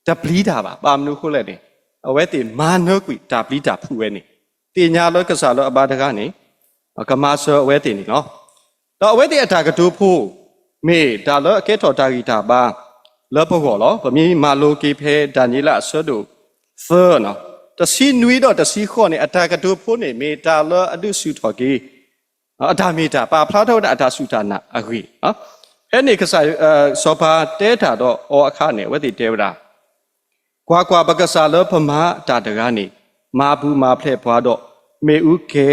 တပျံၤတၢ်ဘၣ်. ဘၣ်မနုၤအဃိလဲၣ်န့ၣ်, အဝဲသ့ၣ်မၤနၢၤကွံာ်တၢ်ပျံၤတၢ်ဖုးဝဲန့ၣ်, သ့ၣ်ညါလၢကစၢ်လၢအဘါတဂၤန့ၣ် ကမၤစၢၤအဝဲသ့ၣ်န့ၣ်လီၤ. ဒီးအဝဲသ့ၣ်အတၢ်ကတိၤဖိ မ့ၢ်တၢ်လၢအကဲထီၣ်တၢ်ဂံၢ်တၢ်ဘါလၢပဂီၢ်လီၤ. ပမ့ၢ်မၤလိက့ၤဖဲဒၤနံးယ့လးအဆၢဒိၣ်သၢ တဆံနွံဒီးတဆံဃိးန့ၣ် အတၢ်ကတိၤဖိန့ၣ် မ့ၢ်တၢ်လၢအဒုးဆူၣ်ထီၣ်က့ၤ အတၢ်မ့ၢ်တၢ် ပာ်ဖျါထီၣ်ဝဲဒၣ်အတၢ်စူၢ်တၢ်နာ်အဂ့ၢ်. ဖဲန့ၣ်ကစၢ် စီၤပၤတဲတၢ်ဒီးအီၤအခါန့ၣ် အဝဲသ့ၣ်တဲဝဲဒၣ်, ကွၢ်ကွၢ်, ပကစၢ်လၢပမၤတၢ်တဂၤန့ၣ် မၤပူၤမၤဖျဲးပှၤဒီး မ့ၣ်အူကဲ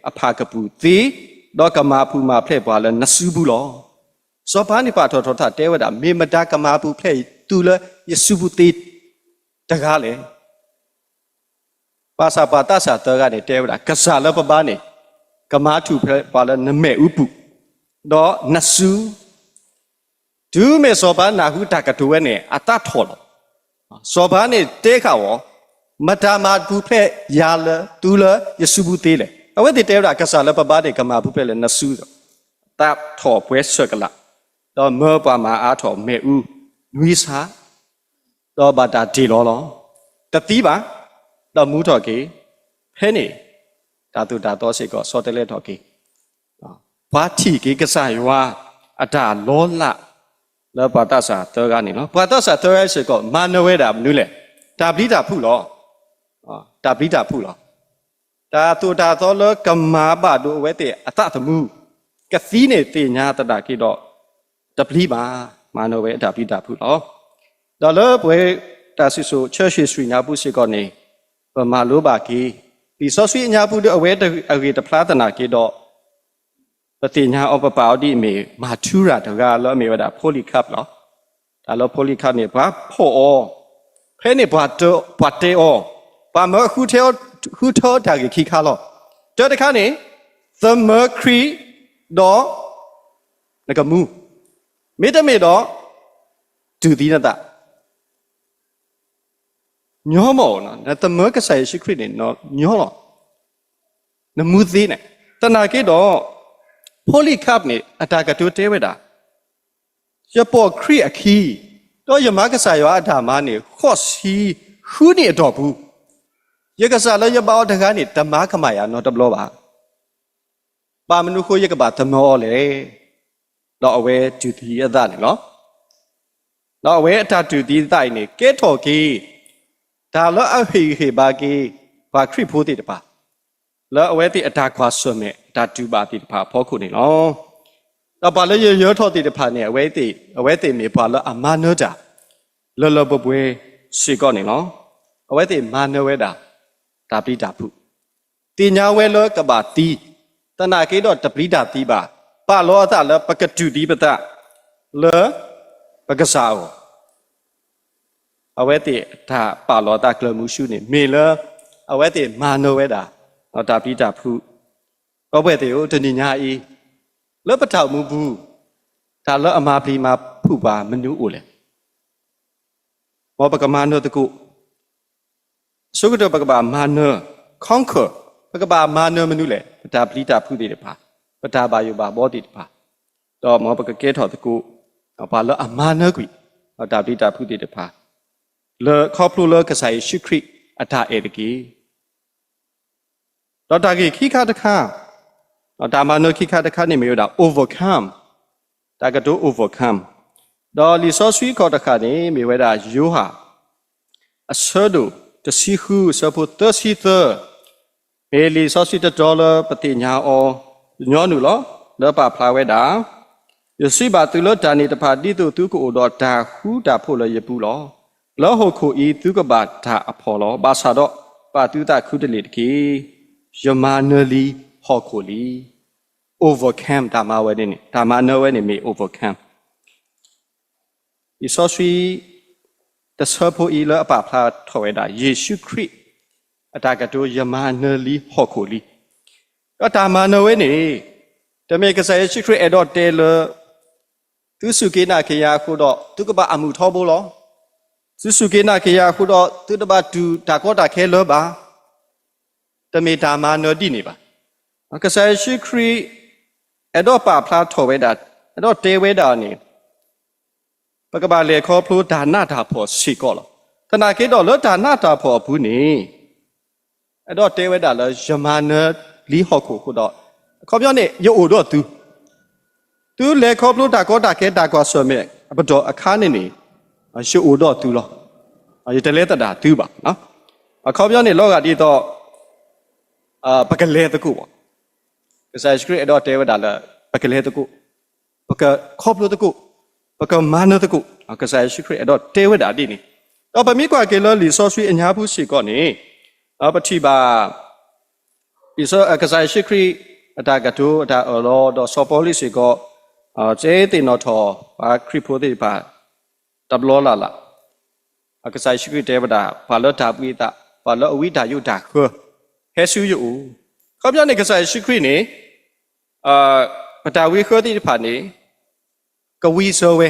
အဖးကပူၤသ့, ဒီးကမၤပူၤမၤဖျဲးပှၤလၢနစုပူၤလီၤ. စီၤပၤန့ၣ်ပာ်ထီၣ်ထီထီၣ်တဲဝဲဒၣ်, မ့ၢ်မတၤကမၤပူၤဖျဲးသုလၢယစုပူၤသ့တဂၤလဲၣ်. ဘၣ်ဆၣ်ပှၤသးစၢ်သၢဂၤန့ၣ်တဲဝဲဒၣ်, ကစၢ်လၢပဘါန့ၣ် ကမၤထူၣ်ဖျဲးပှၤလၢနမ့ၣ်အူပူၤ, ဒီးနစု တုၤမ့ၢ်စီၤပၤနၢ်ဟူတၢ်ကတိၤဝဲန့ၣ် အသးထီၣ်လီၤ. စီၤပၤန့ၣ်တဲဃာ်အီၤ, မတၤမၤပူၤဖျဲးယၤလၢသုလၢယစုပူၤသ့လဲၣ်. အဝဲသ့ၣ်တဲဝဲဒၣ် ကစၢ်လၢပဘါန့ၣ် ကမၤပူၤဖျဲးလၢနစု, သးထီၣ်ပှဲၤဆၢကလး, ဒီးမၢပှၤမၤအါထီၣ်မ့ၣ်အူနွံဆါ, ဒီးဘၣ်တၢ်တ့ၢ်လီၤလီၤ. တသံဘၣ်, ဒီးမူထီၣ်က့ၤ, ဖဲန့ၣ် တၢ်သိၣ်တၢ်သီစ့ၢ်ကီးဆီတလဲထီၣ်က့ၤ ပှၤထံၣ်က့ၤကစၢ်ယွၤအတၢ်လီၤလးလၢပှၤသးစၢ်သၢဂၤန့ၣ်လီၤ. ပှၤသးစၢ်သၢဂၤစ့ၢ်ကီး မၤနၢၤဝဲဒၣ်မနုၤလဲၣ်, တၢ်ပျံၤတၢ်ဖုးလီၤ. တၢ်ပျံၤတၢ်ဖုးလီၤ. တၢ်သိၣ်တၢ်သီလၢကမၤဘၣ်ဒိအဝဲသ့ၣ်အသးသမူ, ကသံန့ၣ်သ့ၣ်ညါသနာ်က့ဒီး တပျံၤဘၣ်, မၤနၢၤဝဲအတၢ်ပျံၤတၢ်ဖုးလီၤ. ဒီးလၢပဝဲတၢ်စံၣ်စိၤ church history ညါပူၤစ့ၢ်ကီးန့ၣ် ပမၤလိဘၣ်က့ၤ လံာ်စီဆှံအညါပူၤဒီးအဝဲအဂ့ၢ်တဖျါသနာ်က့ဒီး ပသ့ၣ်ညါအီၤ ပပာ်အီၤဒ်အမ့ၢ် မၤထူရၤတဂၤလၢအမ့ၢ်ဝဲဒၣ် Polycarp လီၤ. တၢ်လၢ Polycarp န့ၣ် ပှၤဖီၣ်အီၤ, ဖဲန့ၣ် ပှၤတဲအီၤ, ပှၤမၢဃုထၢတၢ်ဂ့ၢ်ခံခါလီၤ. တၢတခါန့ၣ် သမၢခရံာ်ဒီးနကမူ, မ့တမ့ၢ်ဒီး တူၢ်သံနသး ညီမီၢ်, နသမၢကစၢ်ယ့ၣ်ၡူးခရံာ်န့ၣ် ညီလီၤ, နမူသ့န့ၣ်. သနာ်က့ဒီး Polycarp န့ၣ် အတၢ်ကတိၤတဲဝဲဒၣ်, ယပိာ်ခရံာ်အခံ, ဒီးယမၤကစၢ်ယွၤအတၢ်မၤန့ၣ် ဃိးဆံဃုနံၣ်အတီၢ်ပူၤ, ယကစၢ်လၢယဘါအီၤတဂၤန့ၣ် တမၤကမၣ်ယၤနီတဘျီဘၣ်. ဘၣ်မနုၤအဃိယကဘၣ်သမၢအီၤလဲၣ်. ဒီးအဝဲတူၢ်သံအသးန့ၣ်လီၤ. ဒီးအဝဲအတၢ်တူၢ်သံအသးအံၤန့ၣ် ကဲထီၣ်က့ၤ တၢ်လၢအဟ့ၣ်ဂံၢ်ဟ့ၣ်ဘါက့ၤ ပှၤခရံာ်ဖိသ့ၣ်တဖၣ် လၢအဝဲသ့ၣ်အတၢ်ကွၢ်ဆၢၣ်မဲာ် အတၢ်တူၢ်ဘၣ်သ့ၣ်တဖၣ်အဖီခိၣ်န့ၣ်လီၤ. ဒီးပှၤလၢယယၢၤထီၣ်သ့ၣ်တဖၣ်န့ၣ် အဝဲသ့ၣ်, အဝဲသ့ၣ်မ့ၢ်ပှၤလၢအမၤနၢၤတၢ် လၢလၢပှဲၤပှဲၤစ့ၢ်ကီးန့ၣ်လီၤ. အဝဲသ့ၣ်မၤနၢၤဝဲဒၣ် တၢ်ပျံၤတၢ်ဖုး, သ့ၣ်ညါဝဲလၢကဘၣ်သံ, သနာ်က့ဒီးတပျံၤတၢ်သံဘၣ်, ပာ်လီၤအသးလၢပကတူၢ်သံပသး လၢပကစၢ်အဂီၢ်. အဝဲသ့ၣ်အတၢ်ပာ်လီၤအသးကျၢၤမုဆူန့ၣ် မ့ၢ်လၢ အဝဲသ့ၣ်မၤနၢၤဝဲဒၣ် တၢ်ပျံၤတၢ်ဖုး. ဒီပုၢ်ဝဲၢ်သ့ၣ်ဧၢ, တနံၤညါအံၤ လၢပတၢ်အိၣ်မူပူၤ တၢ်လၢအမၤပျံၤမၤဖုးပှၤမနုၤအိၣ်လဲၣ်. မ်ပကမၤနၢၤသကိး, အဆိကတၢၢ်ပကဘၣ်မၤနၢၤ conquer, ပကဘၣ်မၤနၢၤမနုၤလဲၣ်, ပတၢ်ပျံၤတၢ်ဖုးသ့ၣ်တဖၣ်, ပတၢ်ဘၣ်ယိၣ်ဘၣ်ဘီသ့ၣ်တဖၣ်, ဒီးမ်ပကကဲထီၣ်သကိး ပှၤလၢအမၤနၢၤကွံာ် တၢ်ပျံၤတၢ်ဖုးသ့ၣ်တဖၣ် လၢခီဖျိလၢကစၢ်ယ့ၣ်ၡူးခရံာ်အတၢ်အဲၣ်တက့ၢ်. ဒီးတၢ်ဂ့ၢ်ခံခါတခါ, ဒီးတၢ်မၤနၢၤခံခါတခါန့ၣ်မ့ၢ်ဝဲဒၣ် overcome, တၢ်ကတိၤ overcome, ဒီးလံာ်စီဆှံခီၣ်တဃၣ်န့ၣ် မ့ၢ်ဝဲဒၣ်ယိၤဟၣ် အဆၢဒိၣ်တဆံဃု အဆၢဖိသၢဆံသၢ, မ့ၢ်လံာ်စီဆှံတတီၤလၢပသ့ၣ်ညါအီၤညီနုၢ်လီၤ. လၢပာ်ဖျါဝဲဒၣ်, ယစံးဘၣ်သုလၢတၢ်န့ၣ်တဖၣ် ဒ်သိးသုကအိၣ်ဒီးတၢ်ဃူတၢ်ဖိးလၢယပူၤလီၤ. လၢဟီၣ်ခိၣ်အံၤသုကဘၣ်တၢ်အဖှီၣ်လီၤ. ဘၣ်ဆၣ်ဒီး ပာ်သုသးခူတလ့ၢ်တက့ၢ်. ယမၤနၢၤလံဟီၣ်ခိၣ်လံ. Overcome တၢ်မၤဝဲန့ၣ်, တၢ်မၤနၢၤဝဲန့ၣ်မ့ၢ် overcome. လံာ်စီဆှံ တဆၢဖိအံၤလၢအပာ်ဖျါထီၣ်ဝဲဒၣ် ယ့ၣ်ၡူးခရံာ်အတၢ်ကတိၤ ယမၤနၢၤလံဟီၣ်ခိၣ်လံ. ဒီးတၢ်မၤနၢၤဝဲန့ၣ် တမ့ၢ်ကစၢ်ယ့ၣ်ၡူးခရံာ်အဲၣ်ဒိးတဲလၢ သုစူၢ်က့ၤနာ်က့ၤယၤအဃိဒီး သုကဘၣ်အမုာ်ထီဘိလီၤ. သုစူၢ်က့ၤနာ်က့ၤယၤအဃိဒီး သုတဘၣ်တူၢ်တၢ်ကီတၢ်ခဲလၢၤဘၣ်. တမ့ၢ်တၢ်မၤနၢၤဒ်န့ၣ်ဘၣ်. ကစၢ်ယ့ၣ်ၡူးခရံာ် အဲၣ်ဒိးပာ်ဖျါထီၣ်ဝဲဒၣ်, အဲၣ်ဒိးတဲဝဲဒၣ်န့ၣ် ပကဘၣ်လဲၤခီဖျိတၢ်နးတၢ်ဖှီၣ်စ့ၢ်ကီးလီၤ. သနာ်က့ဒီးလၢတၢ်နးတၢ်ဖှီၣ်အပူၤန့ၣ် အဲၣ်ဒိးတဲဝဲဒၣ်လၢ ယမၤနၢၤလံဟီၣ်ခိၣ်အဃိဒီး အခီပညီန့ၣ် ယအိၣ်ဒီးသု, သုလဲၤခီဖျိတၢ်ကီတၢ်ခဲတၢ်ကွၢ်ဆၢၣ်မဲာ်အပတီၢ်အခါန့ၣ်န့ၣ် ယအိၣ်ဒီးသုလီၤ. ယတလဲၤသဒၣ်သုဘၣ်. အခီပညီန့ၣ် လီၤဂာ်ဒ်သိး ပကလဲၤသကိးဘၣ်. ကစၢ်ယ့ၣ်ၡူးခရံာ်အဲၣ်ဒိးတဲဝဲဒၣ်လၢ ပကလဲၤသကိး, ပကခီဖျိသကိး, ပကမၤနၢၤသကိး, ကစၢ်ယ့ၣ်ၡူးခရံာ်အဲၣ်ဒိးတဲဝဲဒၣ်ဒ်န့ၣ်. ဒီးပမ့ၢ်ကွၢ်က့ၤလၢလံာ်စီဆှံအညါပူၤစ့ၢ်ကီးန့ၣ် ပထံၣ်ဘၣ် ကစၢ်ယ့ၣ်ၡူးခရံာ်အတၢ်ကတိၤအတၢ်အၢၣ်လီၤ ဒီးစီၤပီလူးစ့ၢ်ကီး ကသ့ၣ်နီၣ်ထီၣ်ပှၤခရံာ်ဖိသ့ၣ်တဖၣ် တဘျီလၢ်လၢ် ကစၢ်ယ့ၣ်ၡူးခရံာ်တဲဝဲဒၣ် ပှၤလၢတၢ်ဘှံးအသး, ပှၤလၢအဝံတၢ်ယိးတၢ်ဃၢ, ဟဲဆူယအိၣ်. အခီပညီန့ၣ် ကစၢ်ယ့ၣ်ၡူးခရံာ်န့ၣ် ပတၢ်ဝံဃၢသ့ၣ်တဖၣ်န့ၣ် ကဝံစၢၤဝဲ.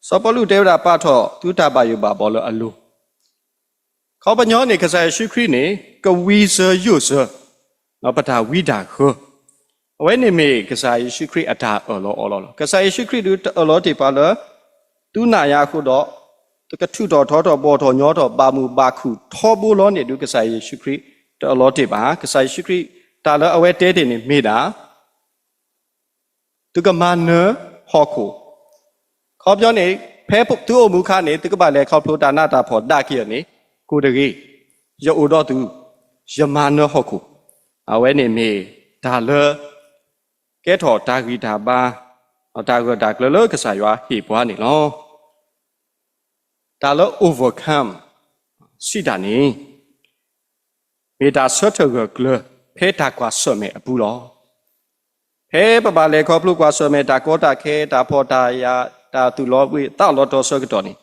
စီၤပီလူးတဲဝဲဒၣ် ပာ်ထီၣ်သုတၢ်ဘၣ်ယိၣ်ဘၣ်ဘီလၢအလိၤ. အခီပညီန့ၣ် ကစၢ်ယ့ၣ်ၡူးခရံာ်န့ၣ် ကဝံစၢၤယိးစၢၤ ပတၢ်ဝံတၢ်ဃၢ. အဝဲန့ၣ်မ့ၢ်ကစၢ်ယ့ၣ်ၡူးခရံာ်အတၢ်အၢၣ်လီၤအီလီၤလီၤ. ကစၢ်ယ့ၣ်ၡူးခရံာ်ဒုးတအၢၣ်လီၤတ့ၢ်ပှၤလၢ သုနာ်ယၤအဃိဒီး ကထူးထီၣ်ထီထီၣ်ဘီၣ်ထီၣ်ညီထီၣ် ဘၣ်မုာ်ဘၣ်ခုၣ်ထီဘိလီၤန့ၣ်ဒုး ကစၢ်ယ့ၣ်ၡူးခရံာ်တအၢၣ်လီၤတ့ၢ်ဘၣ်. ကစၢ်ယ့ၣ်ၡူးခရံာ်တၢ်လၢအဝဲတဲတ့ၢ်န့ၣ်မ့ၢ်ဒၣ် သုကမၤနၢၤဟီၣ်ခိၣ်. အခီပညီန့ၣ် ဖဲသုအိၣ်မူအခါန့ၣ် သုကဘၣ်လဲၤခီဖျိတၢ်နးတၢ်ဖှီၣ်ဒၣ်က့ၤအီၤန့ၣ် ကိးတဂ့ၤ, ယအိၣ်ဒီးသု, ယမၤနၢၤဟီၣ်ခိၣ်. အဝဲန့ၣ်မ့ၢ်တၢ်လၢ ကဲထီၣ်တၢ်ဂံၢ်တၢ်ဘါ ဒီးတၢ်ဂၢၢ်တၢ်ကျၢၤလၢကစၢ်ယွၤဟ့ၣ်ပှၤန့ၣ်လီၤ. တၢ်လၢ overcome စံးတၢ်န့ၣ် မ့ၢ်တၢ်ဆၢထၢၣ်ဂၢၢ်ကျၢၤ ဖဲတၢ်ကွၢ်ဆၢၣ်မဲာ်အပူၤလီၤ. ဖဲပဘၣ်လဲၤခီဖျိကွၢ်ဆၢၣ်မဲာ် တၢ်ကီတၢ်ခဲ တၢ်ဖှီၣ်တၢ်ယာ် တၢ်သူၣ်လီၤဘှံးသးလီၤတီၤဆၢကတီၢ်န့ၣ်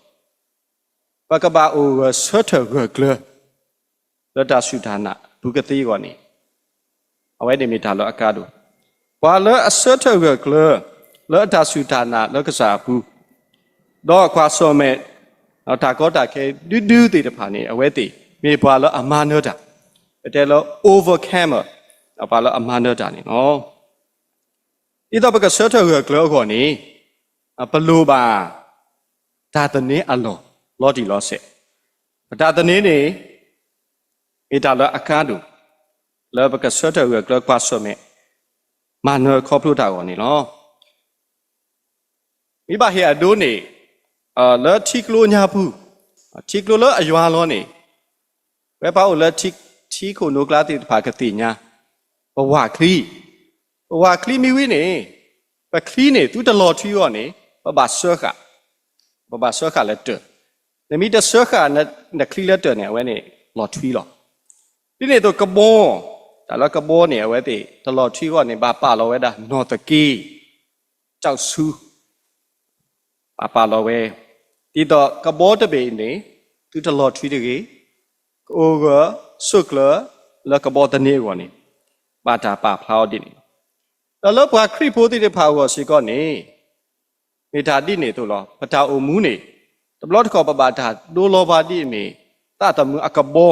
ပကဘၣ်အိၣ်ဂၢၢ်ဆၢထၢၣ်ဂၢၢ်ကျၢၤ လၢတၢ်စူၢ်တၢ်နာ်အပူၤကသ့အဂီၢ်န့ၣ် အဝဲန့ၣ်မ့ၢ်တၢ်လၢအကါဒိၣ်. ပှၤလၢအဆၢထၢၣ်ဂၢၢ်ကျၢၤ လၢအတၢ်စူၢ်တၢ်နာ်လၢကစၢ်အပူၤ ဒီးကွၢ်ဆၢၣ်မဲာ် တၢ်ကီတၢ်ခဲဒုဒုသ့ၣ်တဖၣ်န့ၣ် အဝဲသ့ၣ်မ့ၢ်ပှၤလၢအမၤနၢၤတၢ်, ပတဲလၢ overcomer ပှၤလၢအမၤနၢၤတၢ်န့ၣ်လီၤ. ဒ်သိးပကဆၢထၢၣ်ဂၢၢ်ကျၢၤအဂီၢ်န့ၣ် ပလိၣ်ဘၣ် တၢ်သန့ၤအလီၢ်လီၤတံၢ်လီၤဆဲး, ပတၢ်သန့ၤန့ၣ် မ့ၢ်တၢ်လၢအကါဒိၣ် လၢပကဆၢထၢၣ်ဂၢၢ်ကျၢၤကွၢ်ဆၢၣ်မဲာ် မၤနၢၤခီဖျိတၢ်အဂီၢ်န့ၣ်လီၤ. မ့ၢ်ဘၣ်ဟ့ၣ်အဒိန့ၣ် လၢထံကျိညါပူၤ, ထံကျိလၢအယွၤလီၤန့ၣ် ဝဲပှၤအိၣ်လၢထံခိၣ်နိကျါသ့ၣ်တဖၣ်ကသ့ၣ်ညါ ပဝၢ်ချံ, ပဝၢ်ချံမ့ၢ်ဝံၤန့ၣ် ပချံန့ၣ် သုတလီၤထွံအဂီၢ်န့ၣ် ပဘၣ်စၢဃာ်, ပဘၣ်စၢဃာ်လၢတၢၢ်, နမ့ၢ်တစၢဃာ်နချံလၢတၢၢ်န့ၣ် အဝဲန့ၣ်လီၤထွံလီၤ. ဒ်န့ၣ်အသိးကဘီ, တၢ်လၢကဘီန့ၣ် အဝဲသ့ၣ်တလီၤထွံအဂီၢ်န့ၣ် ဘၣ်ပာ်လီၤဝဲဒၣ်နီၣ်သက့ ကျောက်ဆူ ဘၣ်ပာ်လီၤဝဲ, ဒ်သိးကဘီတဘ့ၣ်အံၤန့ၣ် သုတလီၤထွံတဂ့ၤ, ကအိၣ်ဂၢၢ်ဆိးကျၢၤလၢကဘီသန့အဂီၢ်န့ၣ် ဘၣ်တၢ်ပာ်ဖျါအီၤဒ်န့ၣ်လီၤ. ဒီးလၢပှၤခရံာ်ဖိသ့ၣ်တဖၣ်အဂီၢ်စ့ၢ်ကီးန့ၣ် မ့ၢ်တၢ်ဒ်န့ၣ်အသိးလီၤ. ပတၢ်အိၣ်မူန့ၣ် တဘျီတခီၣ်ပဘၣ်တၢ်ဒိလီၤပှၤဒ်အမ့ၢ် သးသမူအကဘီ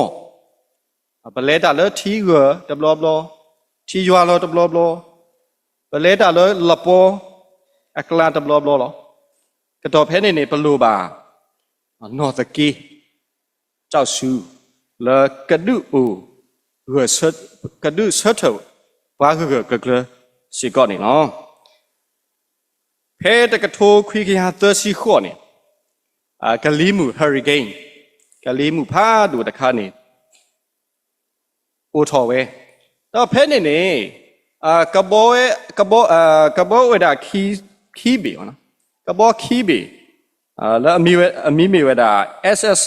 ပလဲၤတၢ်လၢထံဂၢၢ်တဘျီဘျီ, ထံယွၤလီၤတဘျီဘျီ, ပလဲၤတၢ်လၢလပီအကျါတဘျီဘျီလီၤ. ကတီၢ်ဖဲန့ၣ်န့ၣ် ပလိၣ်ဘၣ် နီၣ်သက့ ကျောက်ဆူ လၢကဒုးအိၣ် ကဒုးဆၢထၢၣ်ပှၤဂၢၢ်ဂၢၢ်ကျၢၤကျၢၤစ့ၢ်ကီးန့ၣ်လီၤ. ဖဲတကထိခွံကယၤသၢဆံဃိးန့ၣ် ကလံၤမုၢ် hurricane ကလံၤမုၢ်ဖးဒိၣ်တခါန့ၣ် အိၣ်ထီၣ်ဝဲ, ဒီးဖဲန့ၣ်န့ၣ် ကဘီဝဲ ကဘီ ကဘီအိၣ်ဝဲဒၣ်ခံဘ့ၣ်, ကဘီခံဘ့ၣ် လၢအမံၤမ့ၢ်ဝဲဒၣ် SS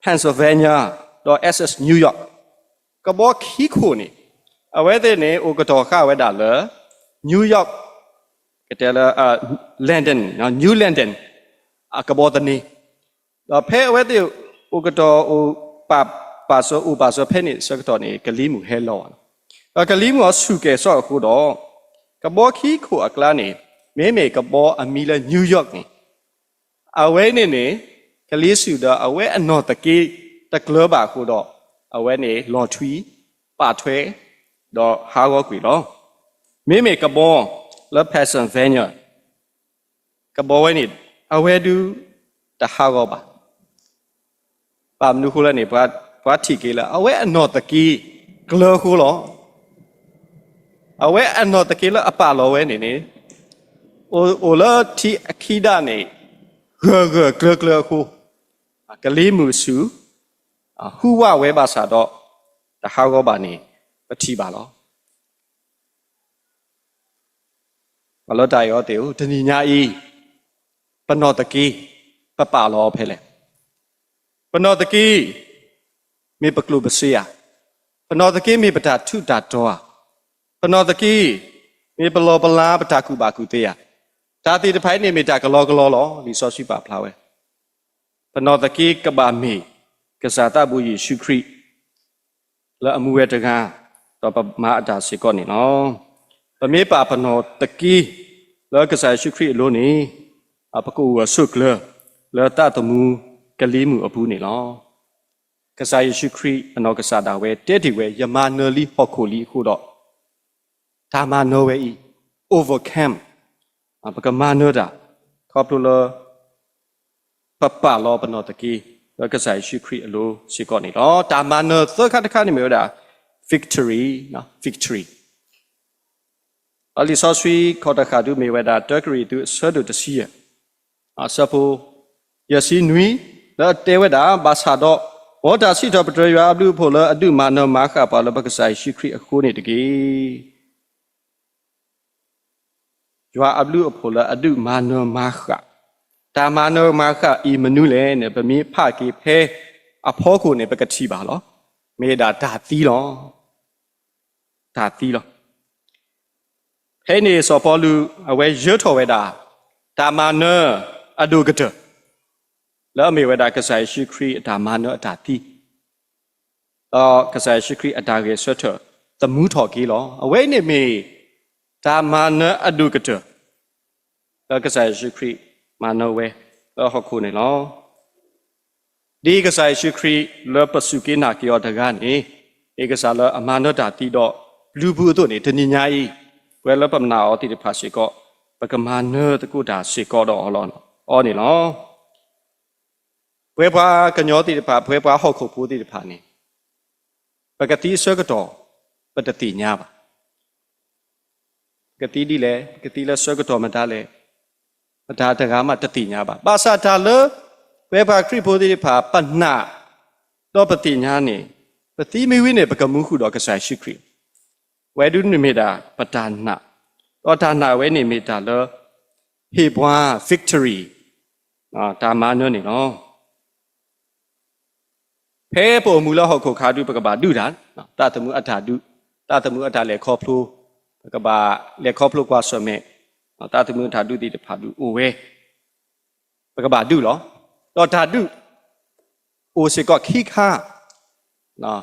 Pennsylvania ဒီး SS New York ကဘီခံခိၣ်န့ၣ် အဝဲသ့ၣ်န့ၣ် အိၣ်ကတီၤဃာ်ဝဲဒၣ်လၢ New York ကတဲလၢ London, New London အကဘီသန့ ဒီးဖဲအဝဲသ့ၣ်အိၣ်ကတီၢ်အိၣ်ပာ်စၢၤ အိၣ်ပာ်စၢၤဖဲန့ၣ်အဆၢကတီၢ်န့ၣ် ကလံၤမုၢ်ဟဲလီၤဘၣ်လီၤ. ဒီးကလံၤမုၢ်အီၤဆူၣ်ကဲၤစီၣ်အဃိဒီး ကဘီခံခိၣ်အကျါန့ၣ် မ့မ့ၢ်ကဘီအမံၤလၢ New York န့ၣ် အဝဲန့ၣ်န့ၣ် ကလံၤဆူၣ်ဒီးအဝဲအနီၢ်သက့တကျၢၤဘၣ်အဃိဒီး အဝဲန့ၣ်လီၤထွံ ပာ်ထွဲ ဒီးဟးဂီၤကွံာ်လီၤ. မ့မ့ၢ်ကဘီလၢ Pennsylvania ကဘီဝဲန့ၣ် အဝဲဒုးတဟးဂီၤဘၣ်. ဘၣ်မနုၤဃိလဲၣ်န့ၣ် ပှၤထံၣ်က့ၤလၢ အဝဲအနီၢ်သက့ကျၢၤအဃိလီၤ. အဝဲအနီၢ်သက့လၢအပာ်လီၤဝဲန့ၣ်န့ၣ် အိၣ်လၢထံအခံဒၣ်န့ၣ် ဂၢၢ်ဂၢၢ်ကျၢၤကျၢၤအဃိ ကလံၤမုၢ်ဆူၣ် ဟူးဝးဝဲဘၣ်ဆၣ်ဒီး တဟးဂီၤဘၣ်န့ၣ် ပထံၣ်ဘၣ်လီၤ. ပှၤလၢတၢ်အဲၣ်အီၤသ့ၣ်ဧၢ, တနံၤညါအံၤ ပနီၢ်သက့ ပပာ်လီၤအီၤဖဲလဲၣ်. ပနီၢ်သက့ မ့ၢ်ပကျိၣ်ပစ့ဧါ. ပနီၢ်သက့မ့ၢ်ပတၢ်ထူးတၢ်တီၤဧါ. ပနီၢ်သက့ မ့ၢ်ပလီၢ်ပလၤပတၢ်ကူၣ်ဘၣ်ကူၣ်သ့ဧါ. တၢ်သ့ၣ်တဖၣ်အံၤန့ၣ်မ့ၢ်တၢ်ကလီကလီလီၤ. လံာ်စီဆှံပာ်ဖျါဝဲ ပနီၢ်သက့ကဘၣ်မ့ၢ် ကစၢ်သးဘိယ့ၣ်ၡူးခရံာ် လၢအမူဝဲတဂၤ, ဒီးပမၤအတၢ်စ့ၢ်ကီးန့ၣ်လီၤ. ပမ့ၢ်ပာ်ပနီၢ်သက့ လၢကစၢ်ယ့ၣ်ၡူးခရံာ်အလိၤန့ၣ်, ပကအိၣ်ဂၢၢ်ဆိးကျၢၤ လၢသးသမူကလံၤမုၢ်အပူၤန့ၣ်လီၤ. ကစၢ်ယ့ၣ်ၡူးခရံာ်အနီၢ်ကစၢ်ဒၣ်ဝဲတဲတ့ၢ်ဝဲ, ယမၤနၢၤလံဟီၣ်ခိၣ်လံအဃိဒီး, တၢ်မၤနၢၤဝဲအံၤ overcome, ပကမၤနၢၤတၢ် ခီဖျိလၢ ပပာ်လီၤပနီၢ်သက့ လၢကစၢ်ယ့ၣ်ၡူးခရံာ်အလိၤစ့ၢ်ကီးန့ၣ်လီၤ. တၢ်မၤနၢၤသၢခါတခါန့ၣ်မ့ၢ်ဝဲဒၣ် victory, victory. လံာ်စီဆှံခီၣ်တဃၣ်ဒုးမ့ၢ်ဝဲဒၣ် တၢကရံၣ်သူးအဆၢဒိၣ်တဆံယဲၢ်, အဆၢဖိ ယဲၢ်ဆံနွံ, လၢအတဲဝဲဒၣ်, ဘၣ်ဆၣ်ဒီး မ်တၢ်စံးထီၣ်ပတြၢၤယွၤအဘျုးအဖှိၣ်လၢအဒုးမၤနၢၤမၤဃၣ်ပှၤလၢပကစၢ်ယ့ၣ်ၡူးခရံာ်အဃိန့ၣ်တက့ၢ်. ယွၤအဘျုးအဖှိၣ်လၢအဒုးမၤနၢၤမၤဃၣ်, တၢ်မၤနၢၤမၤဃၣ်အံၤမနုၤလဲၣ်န့ၣ် ပမ့ၢ်ဖးက့ၤဖဲအဖီခိၣ်န့ၣ် ပကထံၣ်ဘၣ်လီၤ. မ့ၢ်ဒၣ်တၢ်သံလီၤ. တၢ်သံလီၤ. ဖဲန့ၣ်စီၤပီလူး အဝဲယၢၤထီၣ်ဝဲဒၣ် တၢ်မၤနၢၤအဒိၣ်ကတၢၢ် လၢအမ့ၢ်ဝဲဒၣ်ကစၢ်ယ့ၣ်ၡူးခရံာ်အတၢ်မၤနၢၤအတၢ်သံ ဒီးကစၢ်ယ့ၣ်ၡူးခရံာ်အတၢ်ဂဲၤဆၢထၢၣ်သမူထီၣ်က့ၤလီၤ. အဝဲန့ၣ်မ့ၢ် တၢ်မၤနၢၤအဒိၣ်ကတၢၢ် လၢကစၢ်ယ့ၣ်ၡူးခရံာ်မၤနၢၤဝဲလၢဟီၣ်ခိၣ်န့ၣ်လီၤ. ဒ်ကစၢ်ယ့ၣ်ၡူးခရံာ်လၢပစူၢ်က့ၤနာ်က့ၤအီၤတဂၤန့ၣ်, မ့ၢ်ကစၢ်လၢအမၤနၢၤတၢ်သံဒီး ဘျုးဖှိၣ်အသိးန့ၣ် တနံၤညါအံၤ ပဝဲလၢပနာ်အီၤသ့ၣ်တဖၣ်စ့ၢ်ကီး ပကမၤနၢၤသကိးတၢ်စ့ၢ်ကီးဒီးအီၤန့ၣ်လီၤ. ပဝဲပှၤကညီသ့ၣ်တဖၣ် ပဝဲပှၤဟီၣ်ခိၣ်ဖိသ့ၣ်တဖၣ်န့ၣ် ပကသံအဆၢကတီၢ် ပတသ့ၣ်ညါဘၣ်. ပကသံဒ်လဲၣ်, ပကသံလၢဆၢကတီၢ်မတၤလဲၣ်, ပတၢ်တဂၤမးတသ့ၣ်ညါဘၣ်. ဘၣ်ဆၣ်တၢ်လၢ ပဝဲပှၤခရံာ်ဖိသ့ၣ်တဖၣ် ပနာ် ဒီးပသ့ၣ်ညါန့ၣ်, ပသံမ့ၢ်ဝံၤန့ၣ် ပကမူဃုာ်ဒီးကစၢ်ယ့ၣ်ၡူးခရံာ်, ဝဲဒၣ်န့ၣ်မ့ၢ်ဒၣ်ပတၢ်နာ်, ဒီးတၢ်နာ်ဝဲန့ၣ်မ့ၢ်တၢ်လၢ ဟ့ၣ်ပှၤ victory, တၢ်မၤနၢၤန့ၣ်လီၤ. ဖဲပအိၣ်မူလၢဟီၣ်ခိၣ်ခါဒုး ပကဘၣ်ဒုးတၢ်, သးသမူအတၢ်ဒုး, သးသမူအတၢ်လဲၤခီဖျိ, ပကဘၣ်လဲၤခီဖျိကွၢ်ဆၢၣ်မဲာ်, သးသမူအတၢ်ဒုးသ့ၣ်တဖၣ်ဒုးအိၣ်ဝဲ, ပကဘၣ်ဒုးလီၤ. ဒီးတၢ်ဒုး အိၣ်စ့ၢ်ကီးခံခါ,